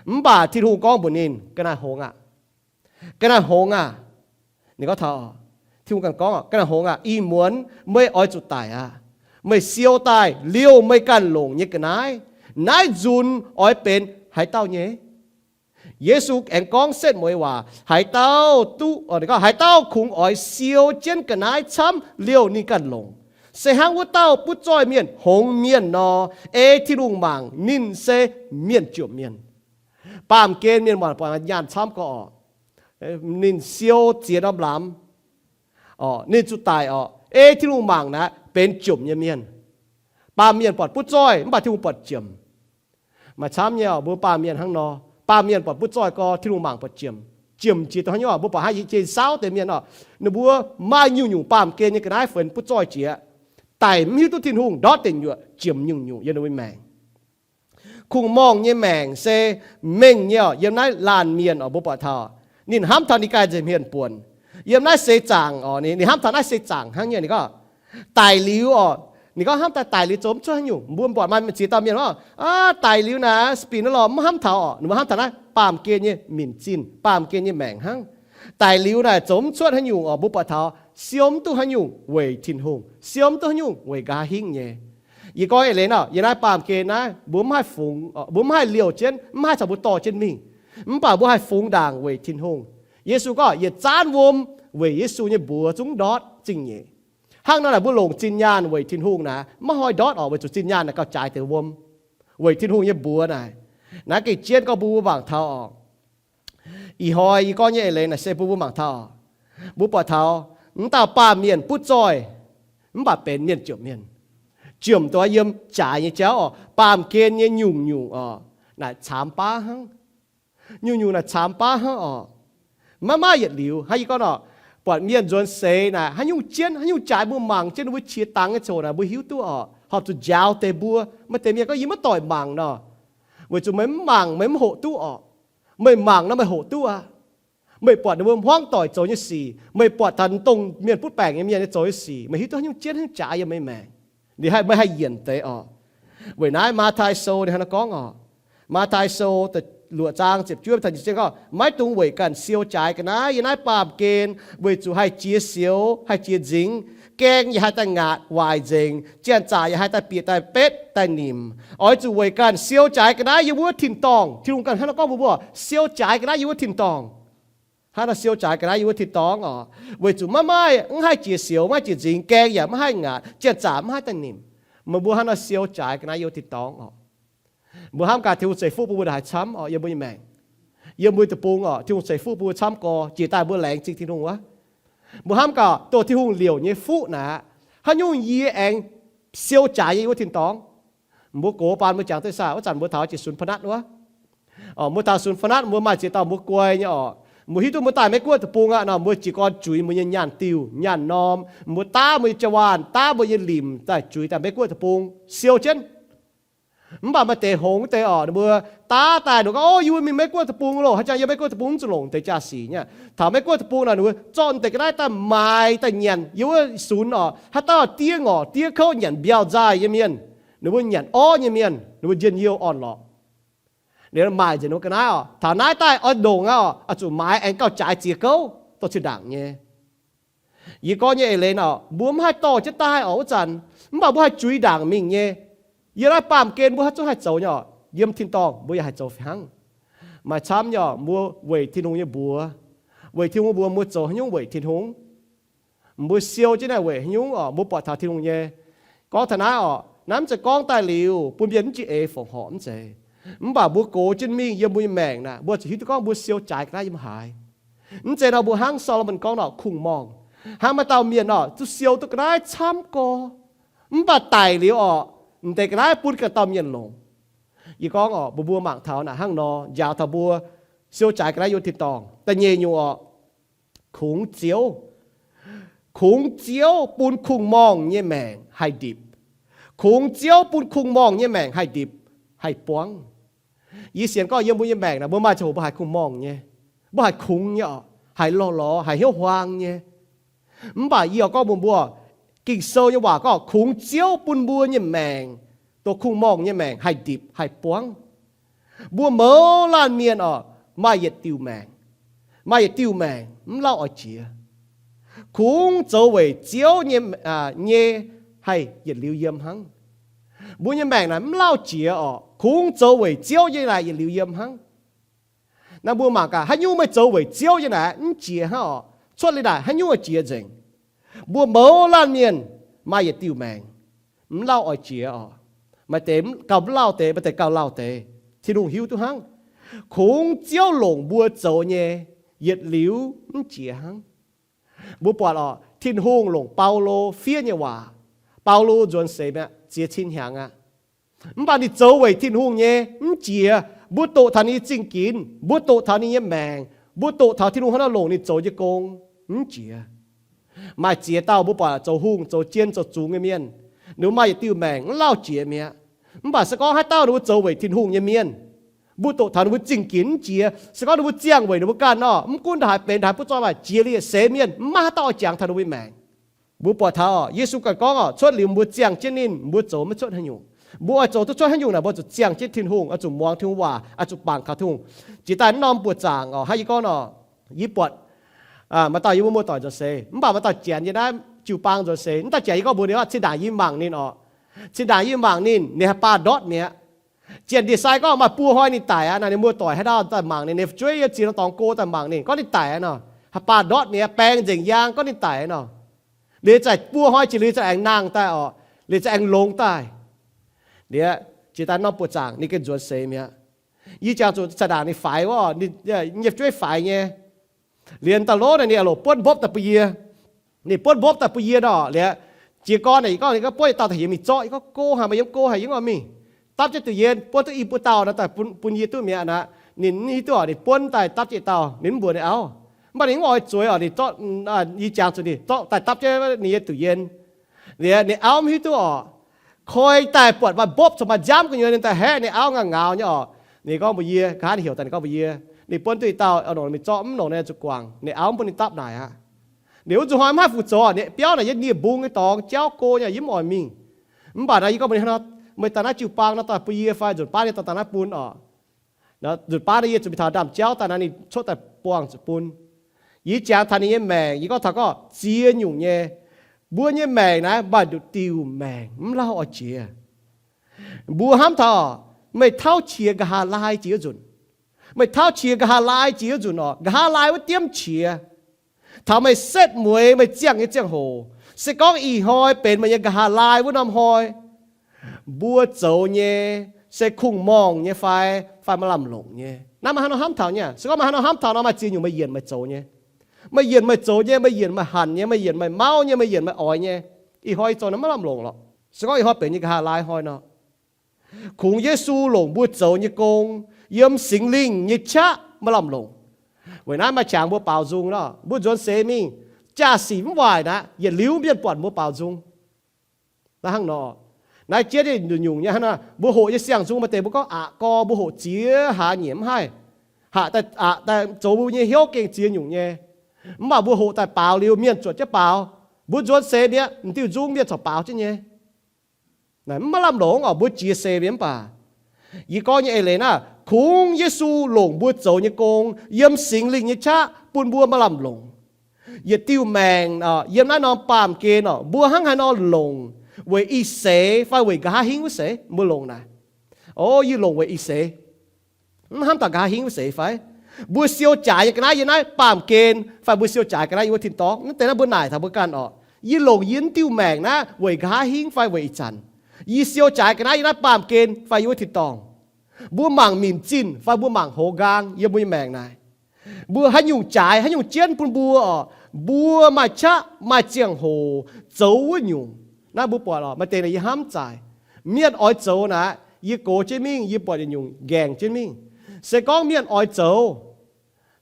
Mv baac Tin-Hungh gorngv mbuox ninh, ga'naaiv hngongx aqv. Ga'naaiv hngongx aqv. Ninh gorngv taux, Tin-Hungh ganh gorngv, ga'naaiv hngongx aqv, ih muonz meih oix zuqc daic aqv. Meih siou daaih liouh meih ganh longc nyei ga'naaiv, naaiv nzunc oix benx haaix dauh nyei? Yesu aengx gorngv setv mueiz waac, haaix dauh duqv, haaix dauh kungx oix siou jienv ga'naaiv camv liouh ninh ganh longc, se hnangv wuov dauh butv zoih mienh hngongx mienh nor, ei Tin-Hungh mangc ninh se mienh jomc mienh. Baamh gen mienh muonc buatc nyaanh camv gorx oc, ninh siou ziex norm lamz, ninh zuqc daic oc, ei Tin-Hungh mangc naaic benx jomc nyei mienh. Baamh mienh buatc butv zoih mv baac Tin-Hungh buatc jomc. Maaih camv nyei oc, mbuo baamh mienh hnangv nor, baamh mienh buatc butv zoih gorx Tin-Hungh mangc buatc jomc. Jomc jiex dongh haaix nyungc oc? Mbuo buatc hnangv yie jiex saauv deix mienh oc, ninh mbuo maaih nyungc-nyungc baamh gen nyei ga'naaiv fenx butv zoih jiex, daic mv hiuv duqv Tin-Hungh ndortv deic nyuoqc, jomc nyungc-nyungc yiem ninh mbuo maengc. Kungx-morngh nyei maengc se mengh nyei oc, yiem naaiv laanh mienh oc, mbuo buatc taux ninh hnamv taux ninh ganh nza'hmien buonc. Yiem naaiv seix zaangc oc, ninh hnamv taux naaiv seix zaangc hnangv nyei, ninh gorngv, daic liuz oc, ninh gorngv hnamv daaih daic liuz zoux mv cuotv haaix nyungc. Mbuo buatc maaih ziex dauh mienh gorngv, aav, daic liuz naaic spin lorh, mv hnamv taux oc. Ninh mbuo hnamv taux naaiv baamh gen nyei minc zinh, baamh gen nyei maengc hnangv. Daic liuz naaic zoux mv cuotv haaix nyungc oc, mbuo buatc taux siou mv duqv haaix nyungc weic Tin-Hungh, siou mv duqv haaix nyungc weic nqa'haav hingv nyei. Yie gorngv eix leiz nor, yiem naaiv baamh gen naaiv mbuo mv haih fungx, mbuo mv haih liouh jienv, mv haih caux mbuo dorh jienv mingh. Mv baac mbuo haih fungx ndaangc weic Tin-Hungh. Yesu gorngv yietc zaanv wuom weic Yesu nyei mbuox zungv ndortv zingh nyeic. Hnangv nor naaic mbuo longc zinh nyaanh weic Tin-Hungh naaic maiv hnoi ndortv oc, weic zuqc zinh nyaanh naaic gauh jaaix deix wuom. Weic Tin-Hungh nyei mbuox naaic, naaiv gengh jienv gorngv bun mbuo mangc taux oc. Ih hnoi yie gorngv nyei eix leiz naaic se bun mbuo mangc taux oc. Mbuo buatc taux m'dauh baamh mienh butv zoih, mv baac benx mienh jomc mienh. Jomc dongh yiem jaaix nyei jauv oc, baamh gen nyei nyungc-nyungc oc, naaic caamx baav hnangv. Nyungc-nyungc naaic caamx baav hnangv oc. Maiv maaih yietc liuz hnangv yie gorngv oc, buatc mienh nzuonx seix naaic haaix nyungc jienv, haaix nyungc jaaix mbuo mangc jienv ninh mbuo qiex dangx nyei coc naaic mbuo hiuv duqv oc, horpc zuqc njaaux deix mbuo. Maaih deix mienh gorngv, yie maiv doic mangc nor. Weic zuqc meih mv mangc meih mv hoqc duqv oc. Meih mangc nor meih hoqc duqv aqv. Meih buatc ninh mbuo hmuangv doic zoux nyei sic, meih buatc taux dongh mienh butv baengc nyei mienh nyei zoux nyei sic, meih hiuv duqv haaix nyungc jienv haaix nyungc jaaix yiem meih maengc. Ninh haih, meih haih yienc deix oc. Weic naaiv Matv^taai Sou ninh hnangv naaiv gorngv oc. Matv^taai Sou luoqc zaang ziepc juov taux ziepc juov gorngv, maiv dungx weic ganh siou jaaix ga'naaiv yiem naaiv baamh gen, weic zuqc haih jiex sioux, haih jiex nzingx, gaeng yaac haih daaih ngaatc waaic nzengc, janx-zaqc yaac haih daaih bieqc daaih betv daaih nimc. Oix zuqc weic ganh siou jaaix ga'naaiv yiem wuov tin-dorngh. Tin-Hungh ganh hnangv naaiv gorngv mbuo, mbuo siou jaaix ga'naaiv yiem wuov tin-dorngh. Hnangv naaiv siou jaaix ga'naaiv yiem wuov tin-dorngh oc, weic zuqc maiv maaih, mv haih jiex sioux, maiv haih jiex nzingx, gaeng yaac maiv haih ngaatc, janx-zaqc maiv haih daaih nimc. Meih mbuo hnangv naaiv siou jaaix ga'naaiv yiem wuov tin-dorngh oc. Mbuo hnamv gaax Tin-Hungh ceix fuqv bun mbuo ndongc haaix camv oc, yiem mbuo nyei maengc, yiem mbuo deic-bung oc. Tin-Hungh ceix fuqv bun mbuo camv gorx, jiex daaih mbuo laengz zingh Tin-Hungh wuov. Mbuo hnamv gaax, dongh Tin-Hungh liouc nyei fuqv naaic, haaix nyungc yie aengx siou jaaix yiem wuov tin-dorngh? Mbuo gox baan mbuo jangx duqv saah, wuov zanc mbuo taux jiex sunx pa'natv wuov. Mbuo taux sunx pa'natv mbuo maaih ziex dauh mbuo guai nyei orqc. Mbuo hiuv duqv mbuo daaih Meiv-Guoqv deic-bung aqv nor, mbuo jiez gorn zuiz mbuo nyei nyaanh diuh, nyaanh norm, mbuo daav mbuo nyei jaa-waanh, daav mbuo nyei limc daaih zuiz daaih Meiv-Guoqv deic-bung siou jienv. Mv baac maaih deix hngongx deix orqc, ninh mbuo daav daaih ninh gorngv, O, yie mbuo mingh Meiv-Guoqv deic-bung loh, haaix jangx yiem Meiv-Guoqv deic-bung mv zuqc longc deix jaa-sic nyei. Taux Meiv-Guoqv deic-bung naaic, ninh mbuo zorqv deix ga'naaiv daaih maaiz daaih nyanc yiem wuov sunx orqc. Haaix dauh diev ngorc diev kouv nyanc mbiauh nzaaih nyei mienh, ninh mbuo nyanc orv nyei mienh, ninh mbuo njien-youh orn-lorqc. Ninh maaic nzengc ninh mbuo ga'naaiv orqc, taux naaiv daaih oix ndongc aqv orqc, oix zuqc maaiz aengx gauh jaaix ziex gouv dorh cin-ndaangc nyei. Yie gorngv nyei eix leiz orqc, mbuo mv haih dorh jienv daaih orqc wuov zanc, mv baac mbuo haih zuiz ndaangc mingh nyei. Yiem naaiv baamh gen mbuo haaix zungv haih zoux nyei orqc, yiem tin-dorngh mbuo yaac haih zoux fih hnangv. Maaih camv nyei orqc, mbuo weic Tin-Hungh nyei mbuox, weic Tin-Hungh mbuox mbuo zoux haaix nyungc weic Tin-Hungh. Mbuo siou jienv naaic weic haaix nyungc orqc, mbuo buatc taux Tin-Hungh nyei. Gorngv taux naaiv orqc, naaiv mv zeiz gorngv daaih liuz bun mienh mv jiex eix fongc horc, mv zeiz. Mv baac mbuo gox jienv mingh yiem mbuo nyei maengc naaic, mbuo zuqc hiuv duqv gorngv mbuo siou jaaix ga'naaiv yiem haaix. Mv zeiz nor mbuo hnangv Solomon gorngv nor kungx-morngh. Hnangv maaih dauh mienh orqc, duqv siou duqv ga'naaiv camv gorx, mv baac daic liuz orqc, m'deix ga'naaiv bun ganh dauh mienh longc. Yie gorngv orqc, mbuo mbuo mangc taux naaic hnangv nor, njaaux taux mbuo siou jaaix ga'naaiv yiem tin-dorngh. Da'nyeic nyungc orqc, kungx Ziouv. Kungx Ziouv bun kungx-morngh nyei maengc haih ndipc. Kungx Ziouv bun kungx-morngh nyei maengc haih ndipc, haih buangv. Yie sienx gorngv yiem mbuo nyei maengc naaic, mbuo maaih ziangh hoc mbuo haiz kungx-morngh nyei, mbuo haiz kungx nyei orqc, haiz lorh lorz, haiz hnyouv huaang nyei. Mv baac yie oix gorngv mbuox mbuo, Ging-Sou nyei waac gorngv kungx Ziouv bun mbuo nyei maengc, dongh kungx-morngh nyei maengc haih ndipc, haih buangv. Mbuo mouz laanh mienh orqc, maaih yietc diuh maengc, maaih yietc diuh maengc mv lauh oix jiex. Kungx zoux weic Ziouv nyei, nyei haih yietc liuz yiem hnangv. Mbuo nyei maengc naaic mv lauh jiex orqc, kungx zoux weic Ziouv nyei naaic yietc liuz yiem hnangv. Naaiv mbuo mangc gaax, haaix nyungc meih zoux weic Ziouv nyei naaic mv jiex hnangv orqc, cuotv liuz naaic haaix nyungc oix jiex nzengc. Mbuo mouz laanh mienh maaih yietc diuh maengc, mv lauh oix jiex orqc. Maaih deix gauh mv lauh deix, maaih deix gauh lauh deix. Tin-Hungh hiuv duqv hnangv. Kungx Ziouv longc mbuo zoux nyei yietc liuz mv jiex hnangv. Mbuo buatc orqc, Tin-Hungh longc Baulo fiev nyei waac. Baulo nzuonx seix mi'aqv, ziex cin hnyangx aqv. Mv baac ninh zoux weic Tin-Hungh nyei mv jiex. Mbuo doqc taux ninh nyei zingh ginx, mbuo doqc taux ninh nyei maengc, mbuo doqc taux Tin-Hungh hnangv naaiv longc ninh zoux nyei gong mv jiex. Maaih ziex dauh mbuo buatc zoux hungh, zoux jien, zoux zungx nyei mienh, ninh mbuo maaih yietc diuh maengc mv lauh jiex mi'aqv. Mv baac se gorngv haaix dauh ninh mbuo zoux weic Tin-Hungh nyei mienh, mbuo doqc taux ninh mbuo zingh ginx mv jiex. Se gorngv ninh mbuo ziangh weic ninh mbuo ganh nor, mv gunv ndongc haaix benx ndongc haaix, butv zorqv maaih jiex liuz se mienh, mv maaih haaix dauh oix jangx taux ninh mbuo maengc. Mbuo buatc taux Yesu ganh gorngv orqc, cuotv liuz mbuo ziangh jienv ninh, mbuo zoux maiv cuotv haaix nyungc. Mbuo oix zoux duqv cuotv haaix nyungc naaic, mbuo zuqc ziangh jienv Tin-Hungh, oix zuqc muangx Tin-Hungh waac, oix zuqc bangc kaux Tin-Hungh. Jiex daaih norm buoqc zaangc orqc, hnangv yie gorngv orqc, yie buatc maaih dauh yie mbuo muoz-doic nzuonx seix, mv baac maaih dauh janx yie naaiv jiu-baang nzuonx seix, mv dauh janx yie gorngv mbuox ninh, cin-ndaangc yie mangc ninh orqc. Cin-ndaangc yie mangc ninh, ninh haih baa ndortv mi'aqv. Janx-ndie-sai gorngv maaih buo hnoi ninh daic aqv. Naaiv ninh muoz-doic haaix dauh daaih mangc ninh, ninh fu'jueiv yiem ziex norm dorngx go daaih mangc ninh, gorngv ninh daic aqv nor. Haih baa ndortv mi'aqv, baeng nzengc yaang, gorngv ninh daic aqv nor. Liuz zaqc buo hnoi jiex liuz zaqc aengx nangh daaih orqc, liuz zaqc aengx longx daaih. Liuz jiex daaih norm buoqc zaangc ninh gengh nzuonx seix mi'aqv. Yie jangx zuqc cin-ndaangc ninh faix wuov, ninh nyei fu'jueiv faix nyei. Liuz daaih lov naaic ninh aah loc buonv mbopv daaih bun yie. Ninh buonv mbopv daaih bun yie nor, liuz jiez gorn naaic yie gorngv, ninh gorngv buonv yietc dauh daaih heuc mingh zorqv. Yie gorngv, Go haaix, meih yiem go haaix? Yie mv oix mingh. Dapv jienv duqv yien, buonv duqv i buo dauh nor daaih bun, bun yie duqv mi'aqv aqv. Ninh mv hiuv duqv orqc, ninh buonv daaih dapv jienv yietc dauh, ninh mv mbuox ninh auv. Mv baac ninh mv oix zueiz orqc, ninh zorqv, yie jangx zuqc ninh zorqv daaih dapv jienv ninh nyei duqv yien. Liuz ninh auv mv hiuv duqv orqc, koi daaih buatc maaih mbopv caux maaih nziaamv gu'nyuoz, ninh daaih haeqv ninh auv ngaangc ngaaux nyei orqc. Ninh gorngv mbuox yie, nqa'haav ninh heuc daaih ninh gorngv mbuox yie, ninh buonv duqv yietc dauh oix longc mingh zorqv, mv longc ninh zuqc guangc. Ninh auv mv bun ninh dapv naaic aqv. Liuz wuov nzunc hnoi mv haih fungc zoux, ninh biauv naaic yiem nie-mbung nyei dorngx jauv go nyei, yie mv oix mingh. Mv baac naaiv yie gorngv mbuox ninh, Meih daaih naaiv jiu-baang nor daaih bun yie fai nzunc baav ninh dorh daaih naaiv bun orqc. Nzunc baav naaiv yie zuqc mingh taux ndaamv-jauv daaih naaiv ninh cuotv daaih buangh zuqc bun. Yie jangx taux ninh nyei maengc, yie gorngv taux gorngv ziex nyungc nyei. Mbuo nyei maengc naaiv maaih nduqc diuh maengc mv lauh oix jiex. Mbuo hnamv taux, meih tauv qiex nqa'haav laai jiex wuov nzunc. Meih tauv qiex nqa'haav laai jiex wuov nzunc orqc, nqa'haav laai wuov diemv qiex. Taux meih setv mueiz meih ziangh nyei ziangh hoc, se gorngv ih hnoi benx meih nyei nqa'haav laai wuov norm hnoi, mbuo zoux nyei se kungx-morngh nyei fai, fai maaih lamh longc nyei. Naaiv maaih haaix nor hnamv taux nyei? Se gorngv maaih haaix nor hnamv taux nor, maaih ziex nyungc meih yienc meih zoux nyei. Meih yienc meih zoux nyei, meih yienc meih hanc nyei, meih yienc meih mauv nyei, meih yienc meih oix nyei, ih hnoi yie zoux naaiv maiv lamh longc lorqc. Se gorngv ih hnoi benx nyei nqa'haav laai hnoi nor, Kungx Yesu longc mbuo zoux nyei gong yiem Singx Lingh nyei qaqv maaih lamh longc. Weic naaiv maaih qangx mbuo baaux nzung nor, mbuo nzuonx seix mingh, jaa-sic mv waaic naaic, yietc liuz mienh buatc mbuo baaux nzung. Naaiv hnangv nor, naaiv jienv nyungc nyei hnangv nor, mbuo hoqc nyei siang-nzung maaih deix mbuo gorngv aqc gor, mbuo hoqc ziex hlaax nyieqc mv haih, aqc daaih, aqc daaih zoux mbuo nyei hnyouv gengh ziex nyungc nyei. Mv baac mbuo hoqc daaih baaux liuz, mienh zuotc jienv baaux, mbuo nzuonx seix mi'aqv, m'diuh nzung mienh corc baaux jienv nyei. Naaiv mv maaih lamh longc oc, mbuo jiex seix mienh mv baac. Yie gorngv nyei eix leiz naaiv, kungx Yesu longc mbuo zoux nyei gong yiem Singx Lingh nyei qaqv bun mbuo maaih lamh longc. Yietc diuh maengc yiem naaiv norm baamh gen oc, mbuo hnangv haaix nor longc? Weic ih seix fai weic nqa'haav hingv wuov seix mbuo longc naaic? O, yie longc weic ih seix. Mv hnamv taux nqa'haav hingv wuov seix fai? Mbuo siou jaaix nyei ga'naaiv yiem naaiv baamh gen fai mbuo siou jaaix ga'naaiv yiem wuov tin-dorngh? Mv deix naaiv mbuo naaic taux mbuo ganh oc. Yie longc yie diuh maengc naaiv weic nqa'haav hingv fai weic ih zanc? Yie siou jaaix ga'naaiv yiem naaiv baamh gen fai yiem wuov tin-dorngh? Mbuo mangc minc zinh fai mbuo mangc hoz nqaang yiem mbuo nyei maengc naaic? Mbuo haaix nyungc jaaix, haaix nyungc jienv bun mbuo oc, mbuo maaih qaqv maaih ziangh hoc zoux wuov nyungc? Naaiv mbuo buatc oc, maaih deix naaic yie hnamv zaaic. Mienh oix zoux naaic, yie gox jienv mingh, yie buatc yietc nyungc nqaengc jienv mingh. Se gorngv mienh oix zoux,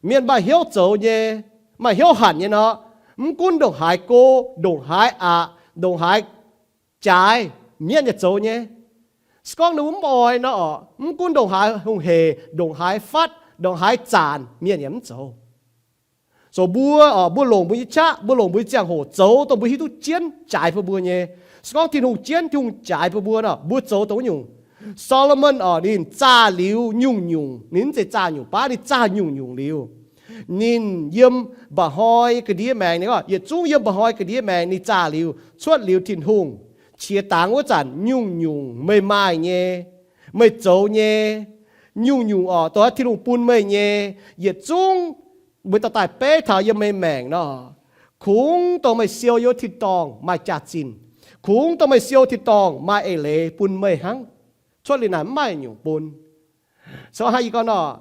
mienh maaih hnyouv zoux nyei, maaih hnyouv hanc nyei nor, mv gunv ndongc haaix go, ndongc haaix aqc, ndongc haaix jaaix, mienh yaac zoux nyei. Se gorngv ninh mbuo mv oix nor oc, mv gunv ndongc haaix hungh hec, ndongc haaix fatv, ndongc haaix zaanc, mienh yaac mv zoux. So mbuo oc, mbuo longc mbuo nyei qaqv, mbuo longc mbuo nyei ziangh hoc zoux dongh mbuo hiuv duqv jienv jaaix bun mbuo nyei. Se gorngv Tin-Hungh jienv, Tin-Hungh jaaix bun mbuo nor, mbuo zoux dongh wuov nyungc. Solomon oc, ninh zaah liuz nyungc-nyungc, ninh mv zeiz zaah nyungc baav, ninh zaah nyungc-nyungc liuz. Ninh yiem mba'hnoi ga'ndiev maengx, ninh gorngv yietc zungv yiem mba'hnoi ga'ndiev maengx ninh zaah liuz, cuotv liuz Tin-Hungh qiex dangx wuov zanc nyungc-nyungc meih maaih nyei, meih zoux nyei, nyungc-nyungc oc, dongh Tin-Hungh bun meih nyei, yietc zungv meih dorh daaih beiv taux yiem meih maengc nor, kungx dongh meih siou yiem tin-dorngh maaih jaax-zinh, kungx dongh meih siou tin-dorngh maaih eix leiz bun meih hnangv. Cuotv liuz naaic mv maaih nyungc bun. So hnangv yie gorngv nor,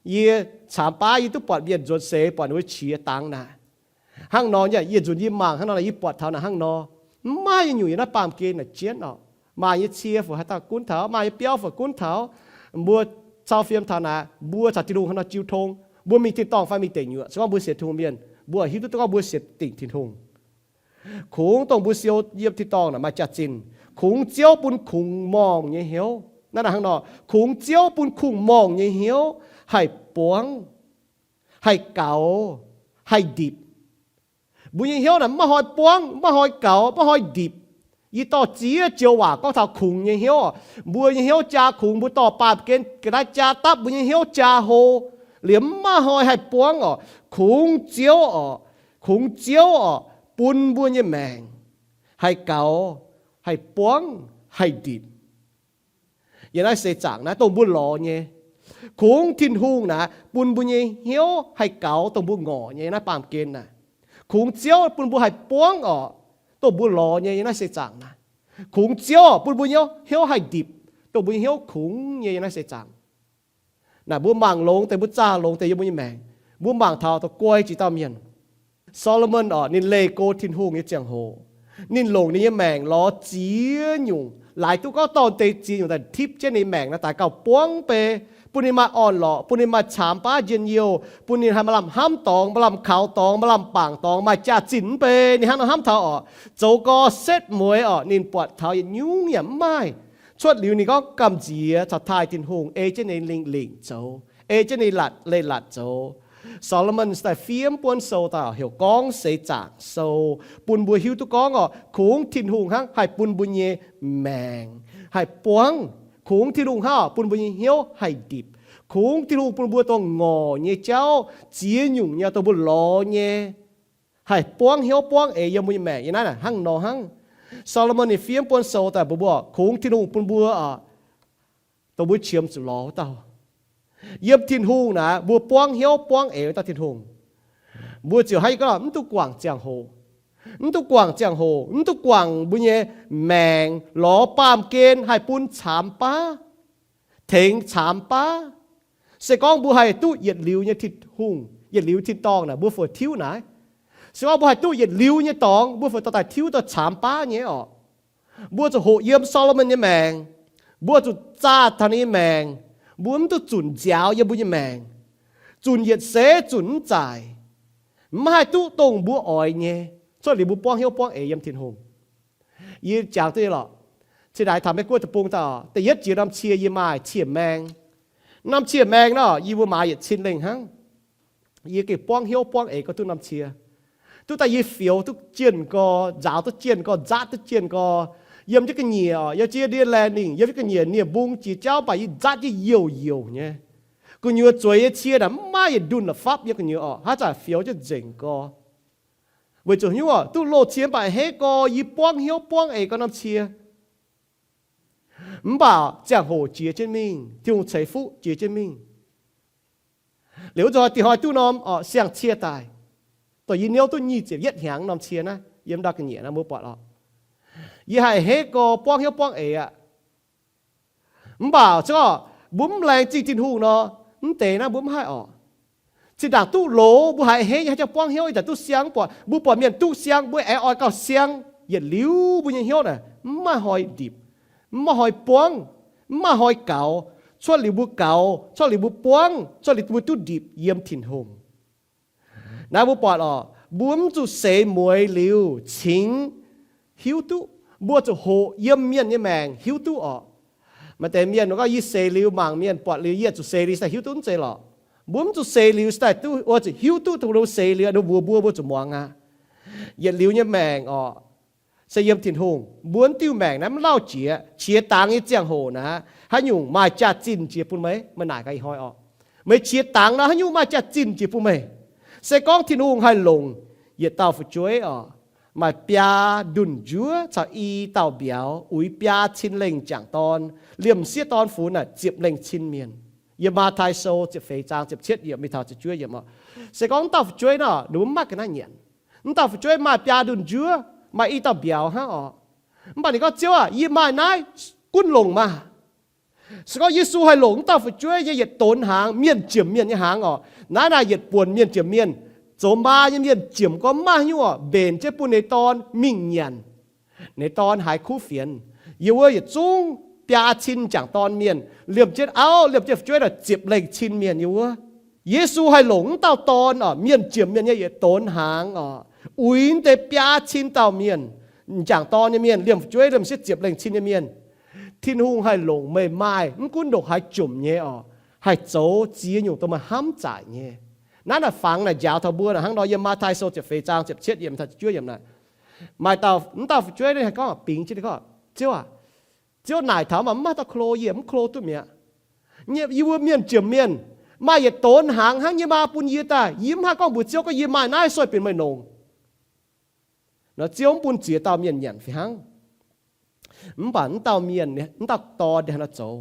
yie caamx baav yie duqv buatc mienh nzuonx seix buatc ninh mbuo qiex dangx naaic. Hnangv nor, yie nzunc yie mangc hnangv nor, yie buatc taux naaic hnangv nor, mv maaih nyungc yiem naaiv baamh gen naaic jienv oc. Maaih nyei cie fai haaix dauh gunv taux, maaih nyei biauv fai gunv taux, mbuo cau fiem taux naaic, mbuo caux Tin-Hungh hnangv nor jiu tong. Mbuo mingh tin-dorngh fai mingh deic nyuoqc, se gorngv mbuo sienx Tin-Hungh mienh, mbuo hiuv duqv gorngv mbuo sienx dingc Tin-Hungh. Kungx dongh mbuo siou yiem tin-dorngh naaic maaih jaax-zinh, kungx Ziouv bun kungx-morngh nyei hnyouv. Naaiv hnangv nor, kungx Ziouv bun kungx-morngh nyei hnyouv haih buangv, haih gaux, haih ndipc. Mbuo nyei hnyouv naaic maiv hnoi buangv, maiv hnoi gaux, maiv hnoi ndipc. Yie dorh ziex joux waac gorngv taux kungx nyei hnyouv. Mbuo nyei hnyouv jaa kungx, mbuo dorh baamh gen ga'naaiv jaa dapv mbuo nyei hnyouv jaa hlo, liemh maiv hnoi haih buangv oc. Kungx Ziouv oc, kungx Ziouv oc, bun mbuo nyei maengc haih gaux, haih buangv, haih ndipc. Yiem naaiv seix zaangc naaiv dongh mbuo lorz nyei. Kungx Tin-Hungh naaic bun mbuo nyei hnyouv haih gaux dongh mbuo ngorc nyei naaiv baamh gen naaic. Kungx Ziouv bun mbuo haih buangv oc, dongh mbuo lorz nyei yiem naaiv seix zaangc naaic. Kungx Ziouv bun mbuo hnyouv, hnyouv haih ndipc, dongh mbuo nyei hnyouv kungx nyei yiem naaiv seix zaangc. Naaic mbuo mangc longx deix, mbuo zaah longx deix yiem mbuo nyei maengc. Mbuo mangc taux dongh guai jiex dauh mienh, Solomon oc, ninh leih go Tin-Hungh nyei ziangh hoc. Ninh longc ninh nyei maengc lorz ziex nyungc, laaix duqv gorngv dorh deix ziex nyungc daaih tipv jienv ninh maengc naaiv daaih gauh buangv bei, bun ninh maaih orn-lorqc, bun ninh maaih caamx baav njien-youh, bun ninh haih maaih lamh hnamv dorngx, maaih lamh kaux dorngx, maaih lamh bangc dorngx, maaih jaax-zinh mv bei. Ninh hnangv nor hnamv taux oc, zoux gau setv mueiz oc, ninh buatc taux yietc nyungc yaac mv maaih. Cuotv liuz ninh gorngv gamh nziex caux taaih Tin-Hungh ei jienv ninh lingh lingc zoux, ei jienv ninh leiz-latc zoux. Solomon daaih fiev buonv sou daaih heuc Gorngv Seix Zaangc Sou, bun mbuo hiuv duqv gorngv oc, kungx Tin-Hungh hnangv haih bun mbuo nyei maengc haih buangv. Kungx Tin-Hungh hnangv bun mbuo nyei hnyouv haih ndipc. Kungx Tin-Hungh bun mbuo dongh ngorc nyei jauv ziex nyungc nyei dongh mbuo lorz nyei haih buangv hnyouv buangv eix yiem mbuo nyei maengc. Yiem naaiv naaic hnangv nor hnangv. Solomon ninh fiev buonv sou daaih mbuox mbuo, kungx Tin-Hungh bun mbuo oc, dongh mbuo qiemx zuqc lorz wuov dauh. Yiem Tin-Hungh naaic mbuo buangv hnyouv buangv eix wuov dauh Tin-Hungh. Mbuo ziouc hnangv yie gorngv, mv duqv guangc ziangh hoc. Mv duqv guangc ziangh hoc, mv duqv guangc mbuo nyei maengc lorz baamh gen haih bun caamx baav, tengx caamx baav. Se gorngv mbuo haih duqv yietc liuz nyei Tin-Hungh, yietc liuz tin-dorngh naaic, mbuo fih tiuv naaiv. Se gorngv mbuo haih duqv yietc liuz nyei dorngx, mbuo fih dorh daaih tiuv dorh caamx baav nyei oc. Mbuo zuqc hoqc yiem Solomon nyei maengc. Mbuo zuqc zaah taux ninh nyei maengc. Mbuo mv duqv zunc nziaaux yiem mbuo nyei maengc, zunc yietc seix zunc mv zaaic, mv haih duqv dongh mbuo oix nyei, cuotv liuz mbuo buangv hnyouv buangv eix yiem Tin-Hungh. Yie jangx duqv nyei lorqc. Cin-ndaangc taux Meiv Guoqv deic-bung daaih, da'yietv jiex norm cie yie maaih cie maeng. Norm cie maeng nor, yie mbuo maaiz yietc cin lengh hnangv. Yie gengh buangv hnyouv buangv eix gorngv duqv norm cie. Duqv daaih yie fioux duqv jienh gorx, nzaaux duqv jienh gorx, nzaatv duqv jienh gorx. Yiem jienv ga'nyiec oc, yiem jienv ndie laengh ningc, yiem jienv ga'nyiec nie-mbung jiex jauv, mv baac yie nzaatv jienv youh youh nyei. Gu'nyuoz zueiz nyei cie naaic mv maaih yietc ndunh la'fapv nyei gu'nyuoz oc, haaix zanc fioux jienv nzengc gorx. Weic zuqc hnyouv oc, duqv loz cie mv baac a'hneiv gorx yie buangv hnyouv buangv eix gorngv norm cie. Mv baac ziangh hoc jiex jienv mingh, Tin-Hungh ceix fuqv jiex jienv mingh. Liuz wuov nzunc dingc hnoi duqv norm siang-cie daaih, dongh yie niouv duqv nyic ziepc yietv hnyangx norm cie naaiv, yiem ndau ga'nyiec naaiv mbuo buatc oc. Yie haih a'hneiv gorx buangv hnyouv buangv eix aqv. Mv baac se gorngv mbuo mv laengz zingh Tin-Hungh nor, mv deix naaiv mbuo mv haih oc. Zinh ndaangc duqv loz mbuo haiz a'hneiv nyei, haaix jangx buangv hnyouv ih zanc duqv siang mv buatc. Mbuo buatc mienh duqv siang mbuo aengx oix gauh siang. Yietc liuz mbuo nyei hnyouv naaic mv maaih hnoi ndipc, mv maaih hnoi buangv, mv maaih hnoi gaux. Cuotv liuz mbuo gaux, cuotv liuz mbuo buangv, cuotv liuz mbuo duqv ndipc yiem Tin-Hungh. Naaiv mbuo buatc oc, mbuo mv zuqc seix mueiz liuz cingx hiuv duqv. Mbuo zuqc hoqc yiem mienh nyei maengc hiuv duqv oc. Maaih deix mienh gorngv, yie seix liuz mangc mienh buatc liuz yie zuqc seix liuz se hiuv duqv, mv zeiz lorqc. Mbuo mv zuqc seix liuz se daaih duqv, oix zuqc hiuv duqc dongh mbuo seix liuz, ninh mbuox mbuo, mbuo zuqc muangx aqv. Yietc liuz nyei maengc oc, se yiem Tin-Hungh. Mbuo diuh maengc naaiv mv lauh jiex. Qiex dangx nyei ziangh hoc naaiv, haaix nyungc maaih jaax-zinh jiex bun meih? Meih naaic gaax ih hnoi oc. Meih qiex dangx nor, haaix nyungc maaih jaax-zinh jiex bun meih? Se gorngv Tin-Hungh haih longc yietc dauh fu'jueiv oc, maaih biaa ndunh njuov caux i dauh mbiauz, uix biaa cin lengh jangc dorn, liemh sieqv dorn funx naaic ziepc lengh cin mienh. Yiem Matv^tai Sou ziepc feix zaang ziepc cietv yiemc mingh taux ziepc juov yiemc oc. Se gorngv mv dauh fu'jueiv nor, ninh mbuo mv maaih ga'naaiv nyanc. Mv dauh fu'jueiv maaih biaa ndunh njuov, maaih i dauh mbiauz hnangv oc. Mv baac ninh gorngv, Ziouv aac, yie maaih naaiv, gunv longc maah! Se gorngv Yesu haih longc mv dauh fu'jueiv nyei yietc donx hnaangx, mienh jiemc mienh nyei hnaangx oc, naaiv naaic yietc buonc mienh jiemc mienh, zoux maa nyei mienh jiemc gorngv mv maaih haaix nyungc oc, mbenc jienv bun ninh dorn mingh nyanc. Ninh dorn haiz kuv fienx. Yiem wuov yietc zungv biaa cin jangc dorn mienh, liemh jienv auv, liemh jienv fu'jueiv naaic ziepc lengh cin mienh yiem wuov. Yesu haih longc mv dauh dorn oc, mienh jiemc mienh nyei yietc donx hnaangx oc, uix deix biaa cin dauh mienh, jangc dorn nyei mienh, liemh fu'jueiv, liemh sieqv ziepc lengh cin nyei mienh. Tin-Hungh haih longc meih maaih, mv gunv ndongc haaix jomc nyei oc, haih zoux ziex nyungc dongh meih hnamv zaaic nyei. Naaiv naaic fangx naaic njaaux taux mbuo naaic hnangv nor, yiem Matv^tai Sou ziepc feix zaang ziepc cietv yiemc taux ziepc juov yiemc naaic. Maaih dauh, mv dauh fu'jueiv naaic haih gorngv bingx jienv ninh gorngv, Ziouv aac, Ziouv naaic taux mv baac mv maaih dauh klo yie, mv klo duqv mi'aqv. Yie mbuo mienh jiemc mienh, maaih yietc donx hnaangx hnangv nyei maa bun yie daaih, yie mv haih gorngv mbuox Ziouv gorngv yie maaih naaiv sueih benx meih longc. Nor Ziouv mv bun ziex dauh mienh nyanc fih hnangv. Mv baac mv dauh mienh, mv dauh dorn ninh haaix nor zoux?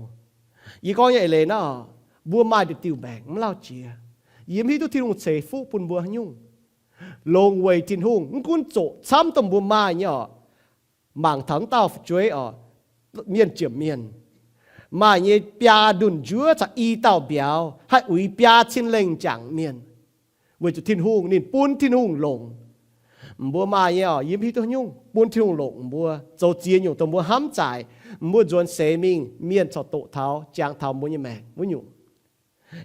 Yie gorngv nyei eix leiz naaiv oc, mbuo maaih diuh diuh maengc mv lauh jiex. Yie mv hiuv duqv Tin-Hungh ceix fuqv bun mbuo haaix nyungc. Longc weic Tin-Hungh, mv gunv zoqc camv dongh mbuo maaih nyei oc. Mangc taux mv dauh fu'jueiv oc, mienh jiemc mienh, maaih nyei biaa ndunh njuov caux i dauh mbiauz, haih uix biaa cin lengh jangc mienh. Weic zuqc Tin-Hungh, ninh bun Tin-Hungh longc. Mbuo maaih nyei oc, yie mv hiuv duqv haaix nyungc, bun Tin-Hungh longc mbuo zoux ziex nyungc dongh mbuo hnamv zaaic, mbuo nzuonx seix mingh mienh corc doqc taux, jangx taux mbuo nyei maengc wuov nyungc.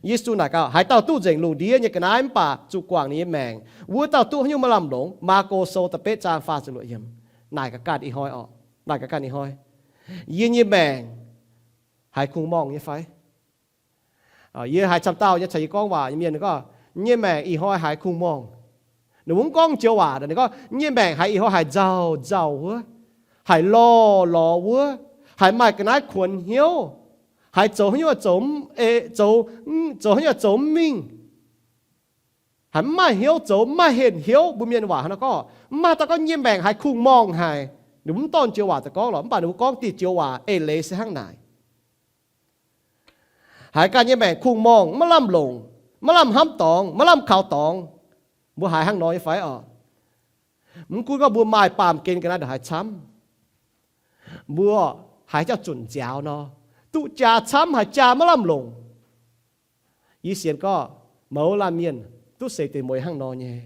Yesu naaic gaax, haaix dauh duqv nzengc lungh ndiev nyei ga'naaiv mv baac zuqc guangc ninh nyei maengc, wuov dauh duqv haaix nyungc maiv lamh longc. Maako Sou da'betv zaang faah ziepc luoqc yiemc. Naaic gaax ganh ih hnoi oc, naaic gaax ganh ih hnoi, yie nyei maengc haiz kungx-morngh nyei fai? Yie haiz camv dauh nyei caux yie gorngv waac nyei mienh gorngv, nyei maengc ih hnoi haiz kungx-morngh. Ninh mv gorngv joux waac, ninh gorngv nyei maengc haiz ih hnoi haiz nzauh nzauh wuov, haiz lorh lorh wuov, haiz maaih ga'naaiv kuonx hnyouv, haiz zoux haaix nyungc zoux, zoux haaix nyungc zoux mv mingh, haiz mv maaih hnyouv zoux, mv maaih henh hnyouv. Mbuo mienh waac hnangv nor gorngv, mv maaih dauh gorngv nyei maengc haiz kungx-morngh haic. Ninh mbuo mv dorh joux waac daaih gorngv lorqc, mv baac ninh mbuo gorngv diuh joux waac eix leiz se hnangv naaic. Haiz ganh nyei maengc kungx-morngh, maiv lamh longc, maiv lamh hnamv dorngx, maiv lamh kaux dorngx. Mbuo haiz hnangv nor nyei fai oc? Mv gunv gorngv mbuo maaih baamh gen ga'naaiv ndongc haaix camv, mbuo haiz jauv zunc nziaaux nor, duqv jaa camv haiz jaa maiv lamh longc. Yie sienx gorngv mouz laanh mienh duqv seix deix mueiz hnangv nor nyei.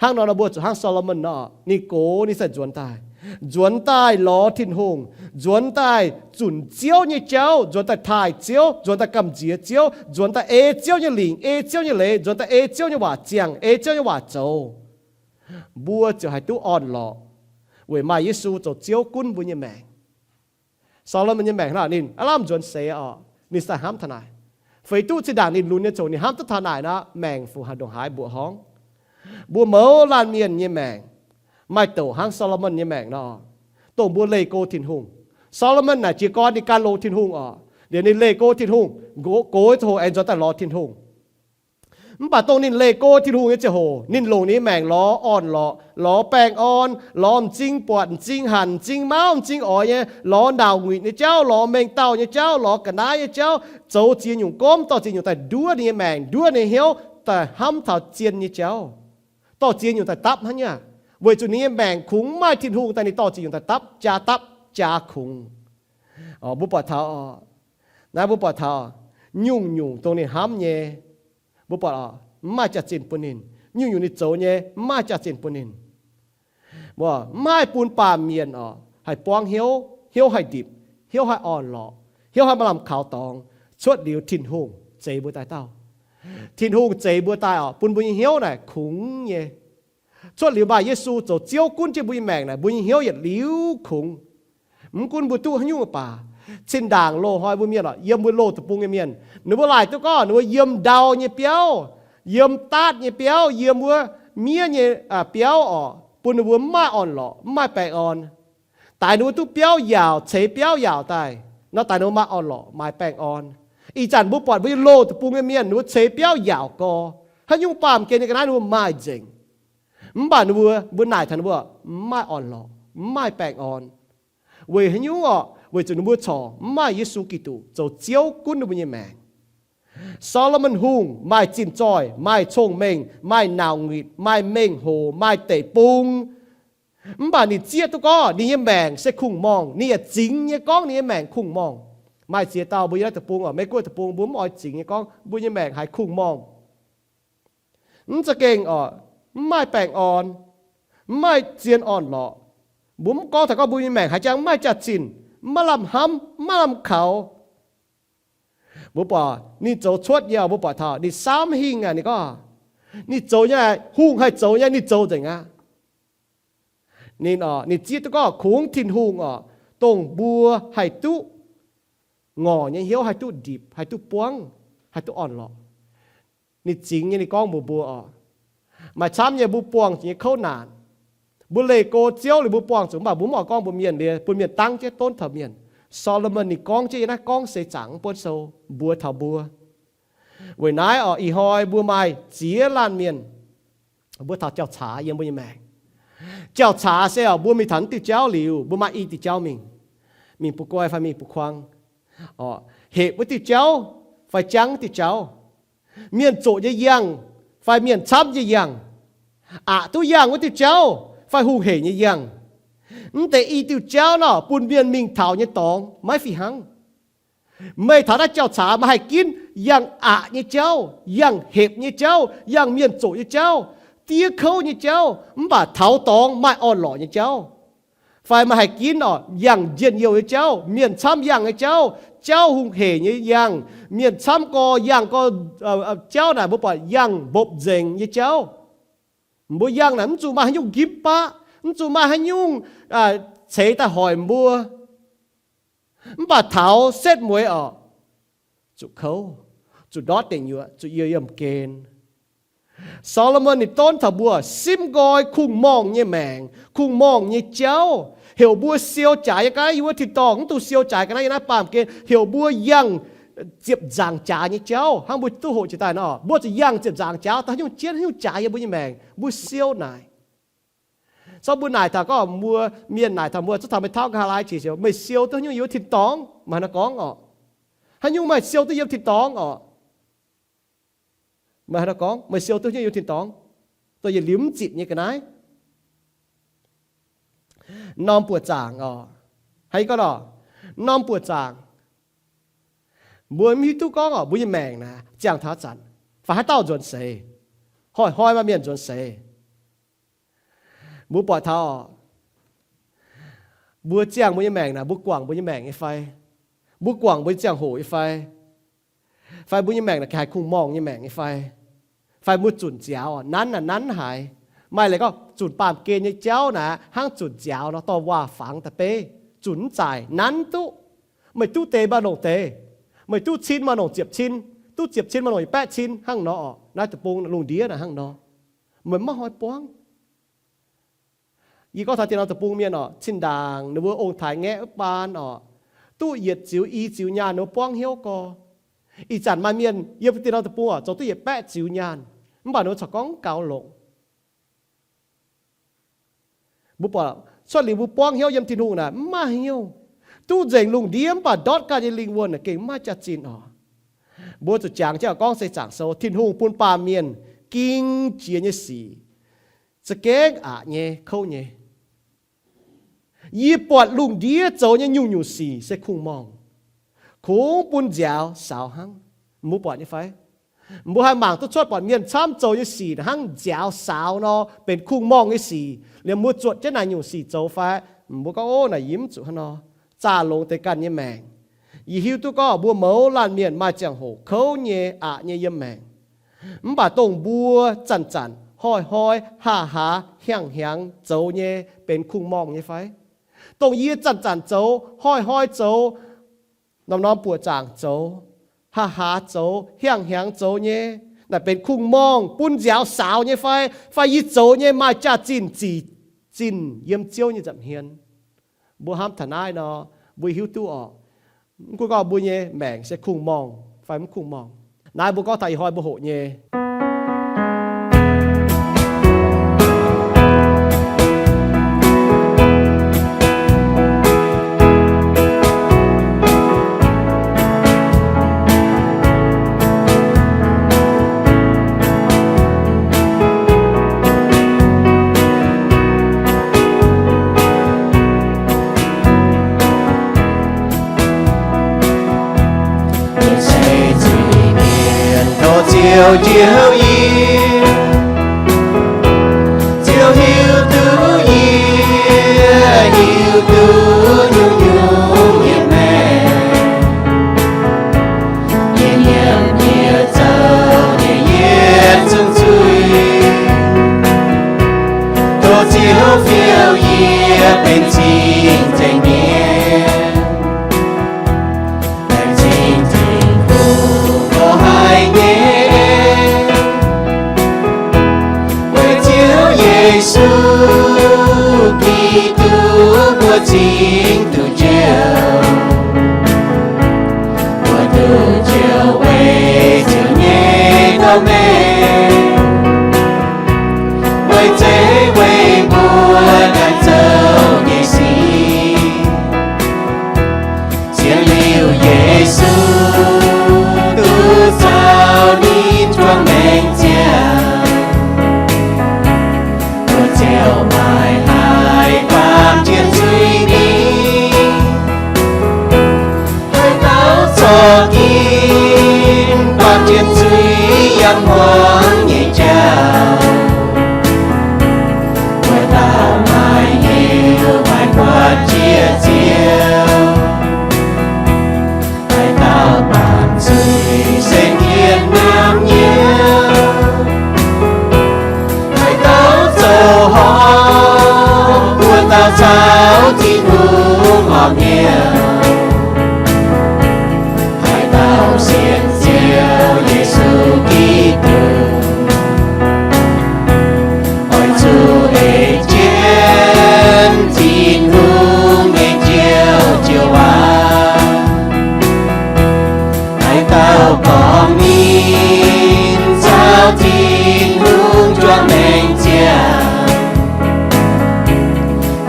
Hnangv nor nor mbuo zuqc hnangv Saa^lo^morn nor, ninh gox ninh sai nzuonx daaih. Nzuonx daaih lorz Tin-Hungh, nzuonx daaih zunc Ziouv nyei jauv, nzuonx daaih taaih Ziouv, nzuonx daaih gamh nziex Ziouv, nzuonx daaih ei Ziouv nyei lingc, ei Ziouv nyei leiz, nzuonx daaih ei Ziouv nyei waac ziangh, ei Ziouv nyei waac zoux, mbuo ziouc haih duqv orn-lorqc, weic maaih Yesu zoux Ziouv gunv mbuo nyei maengc. Saa^lo^morn nyei maengc hnangv naaic, ninh aav lamh nzuonx seix oc, ninh se daaih hnamv taux naaic. Feix duqv zinh ndaangc ninh lunx nyei ziangh hoc ninh hnamv duqv taux naaic nor, maengc fu haih ndongc haaix mbuoqc horngv. Mbuo mouz laanh mienh nyei maengc maaih douc hnangv Saa^lo^morn nyei maengc nor, dongh mbuo leih go Tin-Hungh. Saa^lo^morn naaic jiez gorn ninh gan longx Tin-Hungh oc, liuz ninh leih go Tin-Hungh, gox ziangh hoc aengx nzuonx daaih lorz Tin-Hungh. Mv baac dongh ninh leih go Tin-Hungh nyei ziangh hoc, ninh longc ninh nyei maengc lorz orn-lorqc, lorz baengh orn, lorz m'zing buatc, m'zing hanc, m'zing mauv, m'zing oix nyei, lorz nauc nguitc nyei jauv, lorz mengh dauh nyei jauv, lorz ga'naaiv nyei jauv, zoux ziex nyungc gomv, dorh ziex nyungc daaih nduov ninh nyei maengc, nduov ninh nyei hnyouv, daaih hnamv taux zien nyei jauv, dorh ziex nyungc daaih dapv hnangv nyei. Weic zuqc ninh nyei maengc kungx mv maaih Tin-Hungh daaih ninh dorh ziex nyungc daaih dapv, jaa dapv, jaa kungx. Mbuo buatc taux, naaiv mbuo buatc taux nyungc-nyungc dongh ninh hnamv nyei, mbuo buatc mv maaih jaax-zinh bun ninh. Nyungc-nyungc ninh zoux nyei mv maaih jaax-zinh bun ninh. Mv maaih bun baamh mienh oc haih buangv hnyouv, hnyouv haih ndipc, hnyouv haih orn-lorqc, hnyouv haih maaih lamh kaux dorngx, cuotv liuz Tin-Hungh zeix mbuo daaih dauh. Tin-Hungh zeix mbuo daaih oc, bun mbuo nyei hnyouv naaic kungx nyei. Cuotv liuz maaih Yesu zoux Ziouv gunv jienv mbuo nyei maengc naaic, mbuo nyei hnyouv yietc liuz kungx. Mv gunv mbuo duqv haaix nyungc baac, zinh ndaangc loz-hnoi mbuo mienh oc, yiem mbuo loz deic-bung nyei mienh, ninh mbuo laaic duqv gorngv ninh mbuo yiem ndau nyei biauv, yiem daatv nyei biauv, yiem wuov miev nyei biauv oc, bun ninh mbuo mv maaih orn-lorqc, mv maaih baengh orn. Daix ninh mbuo duqv biauv yaauc, ceix biauv yaauc daaih nor, daix ninh mbuo maaih orn-lorqc, maaih baengh orn. Ih zanc mbuo buatc mbuo nyei loz deic-bung nyei mienh ninh mbuo ceix biauv yaauc gorx, haaix nyungc baamh gen nyei ga'naaiv ninh mbuo maaih nzengc. Mv baac ninh mbuo, mbuo naaic taux ninh mbuo mv maaih orn-lorqc, mv maaih baengh orn. Weic haaix nyungc orqc? Weic zuqc ninh mbuo corc mv maaih Yesu Giduc zoux Ziouv gunv ninh mbuo nyei maengc. Saa^lo^morn Hungh maaih zinh zoih, maaih cong-mengh, maaih nauc nguitc, maaih mengh hoc, maaih deic-bung. Mv baac ninh zieqv duqv gorngv ninh nyei maengc se kungx-morngh. Ninh yaac zingx nyei gorngv ninh nyei maengc kungx-morngh. Maaih ziex dauh mbuo yiem naaiv deic-bung oc, Meiv-Guoqv deic-bung, mbuo mv oix zingx nyei gorngv mbuo nyei maengc haiz kungx-morngh. Mv za'gengh oc, mv maaih baengh orn, mv maaih zien orn-lorqc. Mbuo mv gorngv taux gorngv mbuo nyei maengc haiz jangx mv maaih jaax-zinh, mv maaih lamh hnamv, mv maaih lamh kaux. Mbuo buatc ninh zoux cuotv nyei oc, mbuo buatc taux ninh samv hingh aqv. Ninh gorngv ninh zoux nyei, hungh haih zoux nyei, ninh zoux nzengc aqv. Ninh, ninh zieqv duqv gorngv kungx Tin-Hungh oc, dongh mbuo haih duqv ngorc nyei hnyouv, haih duqv ndipc, haih duqv buangv, haih duqv orn-lorqc. Ninh zingx nyei ninh gorngv mbuox mbuo oc, maaih camv nyei mbuo buangh zuqc nyei kouv naanc. Mbuo leih go Ziouv liuz mbuo buangh zuqc, mv baac mbuo mv oix gorngv mbuox mienh liuz, bun mienh dangv jienv donv taux mienh. Saa^lo^morn ninh gorngv jienv yiem naaiv gorngv seix zaangc mv buonv sou mbuox taux mbuo. Weic naaiv oc, ih hnoi mbuo maaih ziex laanh mienh, mbuo taux jauv-caax yiem mbuo nyei maengc. Jauv-caax se oc, mbuo mingh taux naaiv diuh jauv liuz, mbuo maaih i diuh jauv mingh, mingh butv guai fai mingh butv kuang, hepc wuov diuh jauv fai jangv diuh jauv, mienh zoqc nyei yangh fai mienh camv nyei yangh, aqc duqv yangh wuov diuh jauv fai hungh hec nyei yangh. Mv deix i diuh jauv nor bun mienh mingh taux nyei dorngx maiv fih hnangv. Meih taux naaiv jauv-caax meih haih ginv yangh aqc nyei jauv, yangh hepc nyei jauv, yangh mienh zoqc nyei jauv, diev kouv nyei jauv, mv baac taux dorngx maaih orn-lorqc nyei jauv. Fai meih haih ginv oc yangh njien-youh nyei jauv, mienh camv yangh nyei jauv, jauv hungh hec nyei yangh, mienh camv gorx yangh gorx, jauv naaic mbuo buatc yangh mbopv nzengc nyei jauv. Mbuo yangh naaic mv zuqc maaih haaix nyungc nqipv baqv, mv zuqc maaih haaix nyungc ceix daaih hoic mbuo. Mv baac taux setv mueiz oc, zuqc kouv, zuqc ndortv deic nyuoqc, zuqc yiem yiemh gen. Saa^lo^morn ninh donv taux mbuo simv nqoi kungx-morngh nyei maengc, kungx-morngh nyei jauv, heuc mbuo siou jaaix yiem ga'naaiv yiem wuov tin-dorngh, mv dungx siou jaaix ga'naaiv yiem naaiv baamh gen, heuc mbuo yangh ziepc nzaangc jaax nyei jauv. Hnangv mbuo duqv hoqc jiex daaih nor, mbuo zuqc yangh ziepc nzaangc jaax, daaih haaix nyungc jienv, haaix nyungc jaaix yiem mbuo nyei maengc, mbuo siou naaic. Zorqv mbuo naaic taux gorngv mbuo, mienh naaic taux mbuo, zorqv taux meih tauv nqa'haav laai qiex, meih siou duqv haaix nyungc yiem wuov tin-dorngh? Meih haaix nor gorngv oc? Haaix nyungc meih siou duqv yiem tin-dorngh oc? Meih haaix nor gorngv meih siou duqv haaix nyungc yiem wuov tin-dorngh, dongh yietc liuz mv zitc nyei ga'naaiv? Norm buoqc zaangc oc. Haaix gorngv oc? Norm buoqc zaangc. Mbuo mv hiuv duqv gorngv oc, mbuo nyei maengc naaic ziangh taux zanc fai haaix dauh nzuonx seix, hnoi-hnoi maaih mienh nzuonx seix. Mbuo buatc taux oc, Mbuo ziangh mbuo nyei maengc naaic, mbuo guangc mbuo nyei maengc nyei fai? Mbuo guangc mbuo nyei ziangh hoc nyei fai? Fai mbuo nyei maengc naaic haih kungx-morngh nyei maengc nyei fai? Fai mbuo zunc nziaaux, nanv naaic nanv haic. Maaih leiz gorngv zunc baamh gen nyei jauv naaic hnangv zunc nziaaux nor, dorh waac fangx da'beiv, zunc mv zaaic, nanv duqv. Meih duqv deix maaih longc deix, meih duqv cin maaih longc ziepc cin, duqv ziepc cin maaih longc yietc baeqv cin hnangv nor oc. Naaiv deic-bung lungh ndiev naaic hnangv nor, meih maiv haih buangv. Yie gorngv taux dieh norm deic-bung mienh oc, zinh ndaangc ninh mbuo ong-taaix ngaeqv wuov baan oc, duqv yietc ziux i ziux nyaanh ninh mbuo buangv hnyouv gorx. Ih zanc maaih mienh yiem dieh norm deic-bung oc, zoux duqv yietc baeqv ziux nyaanh, mv baac ninh mbuo corc gorngv gaux longx. Mbuo buatc cuotv liuz mbuo buangv hnyouv yiem Tin-Hungh naaic mv maaih hnyouv. Duqv nzengc lungh ndiev mv baac ndortv ganh nyei lingh wuonh naaic gengh mv maaih jaax-zinh oc. Mbuo zuqc jangx jienv gorngv se zaangc sou, Tin-Hungh bun baamh mienh ging jiex nyei sic za'gengh aqc nyei, kouv nyei. Yie buatc lungh ndiev zoux nyei nyungc-nyungc sic se kungx-morngh, kungx bun nziaaux saaux hnangv. Mbuo buatc nyei fai? Mbuo haih mangc duqv cuotv buatc mienh camv zoux nyei sic hnangv nziaaux saaux nor, benx kungx-morngh nyei sic. Liemh mbuo zuotc jienv naaic nyungc sic zoux fai? Mbuo gorngv, ov, naaic yie mv zuqc hnangv nor. Zaah longx deix ganh nyei maengc. Yie hiuv duqv gorngv mbuo mouz laanh mienh maaih ziangh hoc kouv nyei, aqc nyei yiem maengc. Mv baac dongh mbuo zanc-zanc, hnoi-hnoi, haa-haa, hiaangx-hiaangx zoux nyei benx kungx-morngh nyei fai? Dongh yie zanc-zanc zoux, hnoi-hnoi zoux, norm-norm buoqc zaangc zoux, haa-haa zoux, hiaangx-hiaangx zoux nyei, naaic benx kungx-morngh bun nziaaux saaux nyei fai? Fai yie zoux nyei maaih jaax-zinh zic zinh yiem Ziouv nyei nza'hmien? Mbuo hnamv taux naaiv nor, mbuo hiuv duqv oc. Mv gunv gorngv mbuo nyei maengc se kungx-morngh fai mv kungx-morngh. Naaiv mbuo gorngv taux ih hnoi mbuo hoqc nyei. Tov Ziouv njoux yie, Ziouv hiuv duqv yie, hiuv duqv nyungc-nyungc yiem maengc, yie nyiemc yie zoux nyei yietc zungv zuiz. Tov Ziouv fiou yie benx cing-nzengc mienh, laengz zingh Tin-Hungh mbuo haiz nyei, weic Ziouv Yesu Giduc mbuo cingx duqv njoux. Mbuo duqv njoux weic Ziouv nyei dorh meih, weic zeiv weic mbuo daaih zoux nyei sic. Sienx liuz Yesu duqv caux ninh juangc maengc ziangh, mbuo ziouc maiv haih baamh jienv zuiz mingh. Haaix dauh corc ginv baamh jienv zuiz yaac muangx nyei jauv, wuov dauh maiv hiuv maiv buatc jiex Ziouv. Haaix dauh baamh zuiz se qiemx nyaanh nyei, haaix dauh zoux horpc, wuov dauh caux Tin-Hungh horpc nyei. Haaix dauh sienx Ziouv Yesu Giduc, oix zuqc ei jienv Tin-Hungh nyei Njoux Joux waac. Haaix dauh gorngv ninh caux Tin-Hungh juangc maengc ziangh,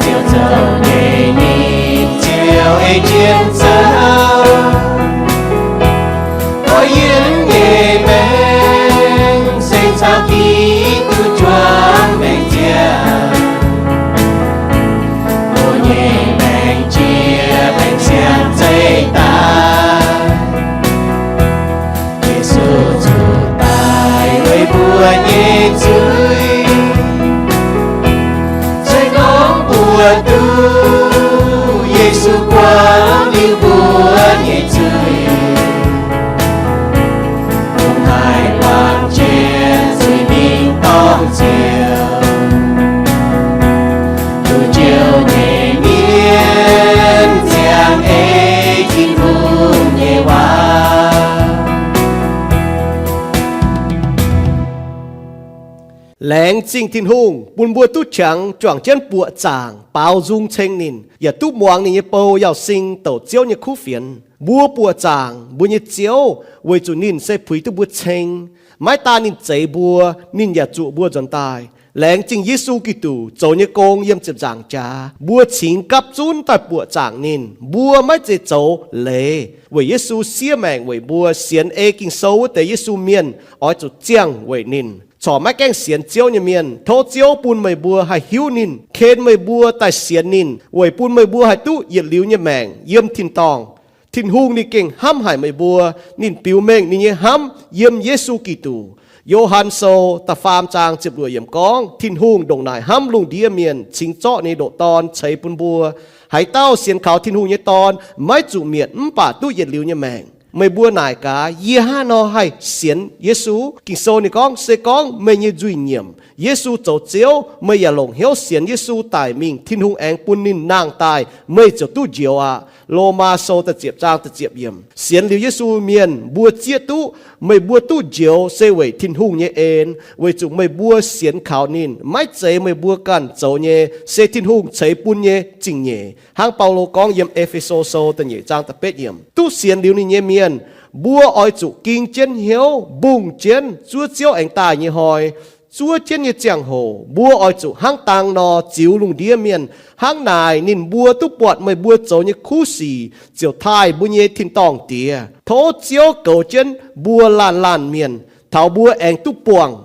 Ziouv zoux nyei ninh ziouc ei Laengz zingh Tin-Hungh bun mbuo duqv qangx juangc jienv buoqc zaangc baaux nzung ceng ninh, yaac duqv muangx ninh nyei bou Yauz Sing douc Ziouv nyei kuv fienx. Mbuo buoqc zaangc mbuo nyei Ziouv weic zuqc ninh se puix duqv mbuo ceng. Maiv daan ninh zeix mbuo, ninh yaac zuqc mbuo nzuonx daaih. Laengz zingh Yesu Giduc zoux nyei gong yiem ziepc nzaangc jaax, mbuo cingx gapv zunv daaih buoqc zaangc ninh. Mbuo maiv zeiz zoux leiz weic Yesu siev maengc weic mbuo. Sienx ei Ging-Sou wuov deix Yesu mienh oix zuqc ziangh weic ninh. Corc maiv gaengh sienx Ziouv nyei mienh, tov Ziouv bun meih mbuo haih hiuv ninh, ken meih mbuo daaih sienx ninh, weic bun meih mbuo haih duqv yietc liuz nyei maengc yiem tin-dorngh. Tin-Hungh ninh gengh hnamv haic meih mbuo. Ninh biux mengh ninh nyei hnamv yiem Yesu Giduc. Yo^han Sou da'faam zaang ziepc luoqc yiemc gorngv, Tin-Hungh ndongc naaic hnamv lungh ndiev mienh, cingx zorqv ninh nyei ndoqc Dorn ceix bun mbuo. Haaix dauh sienx kaux Tin-Hungh nyei Dorn maiv zuqc mietc mv baac duqv yietc liuz nyei maengc. Meih mbuo naaic gaax, yie hnangv haaix nor haih sienx Yesu? Ging-Sou ninh gorngv, se gorngv meih nyei nzuih nyiemc Yesu zoux Ziouv, meih yaac longc hnyouv sienx Yesu daic mingh, Tin-Hungh aengx bun ninh nangh daaih, meih ziouc duqv njoux aqv. Lomaa Sou da'ziepc zaang da'ziepc yiemc. Sienx liuz Yesu mienh mbuo zieqv duqv, meih mbuo duqv njoux se weic Tin-Hungh nyei en, weic zuqc meih mbuo sienx kaux ninh. Maiv zeiz meih mbuo ganh zoux nyei, se Tin-Hungh ceix bun nyei zingh-nyeic. Hnangv Baulo gorngv yiem E^fe^so Sou da'nyeic zaang da'betv yiemc, duqv sienx liuz ninh nyei mienh, mbuo oix zuqc ging jienv hnyouv mbungh jienv zuov Ziouv aengx daaih nyei hnoi. Zuov jienv nyei ziangh hoc mbuo oix zuqc hnangv dang nor ziux lungh ndiev mienh. Hnangv naaic ninh mbuo duqv buatc meih mbuo zoux nyei kuv sic ziouc taaih mbuo nyei tin-dorngh Diex. Tov Ziouv goux jienv mbuo laanh laanh mienh, taux mbuo aengx duqv buangh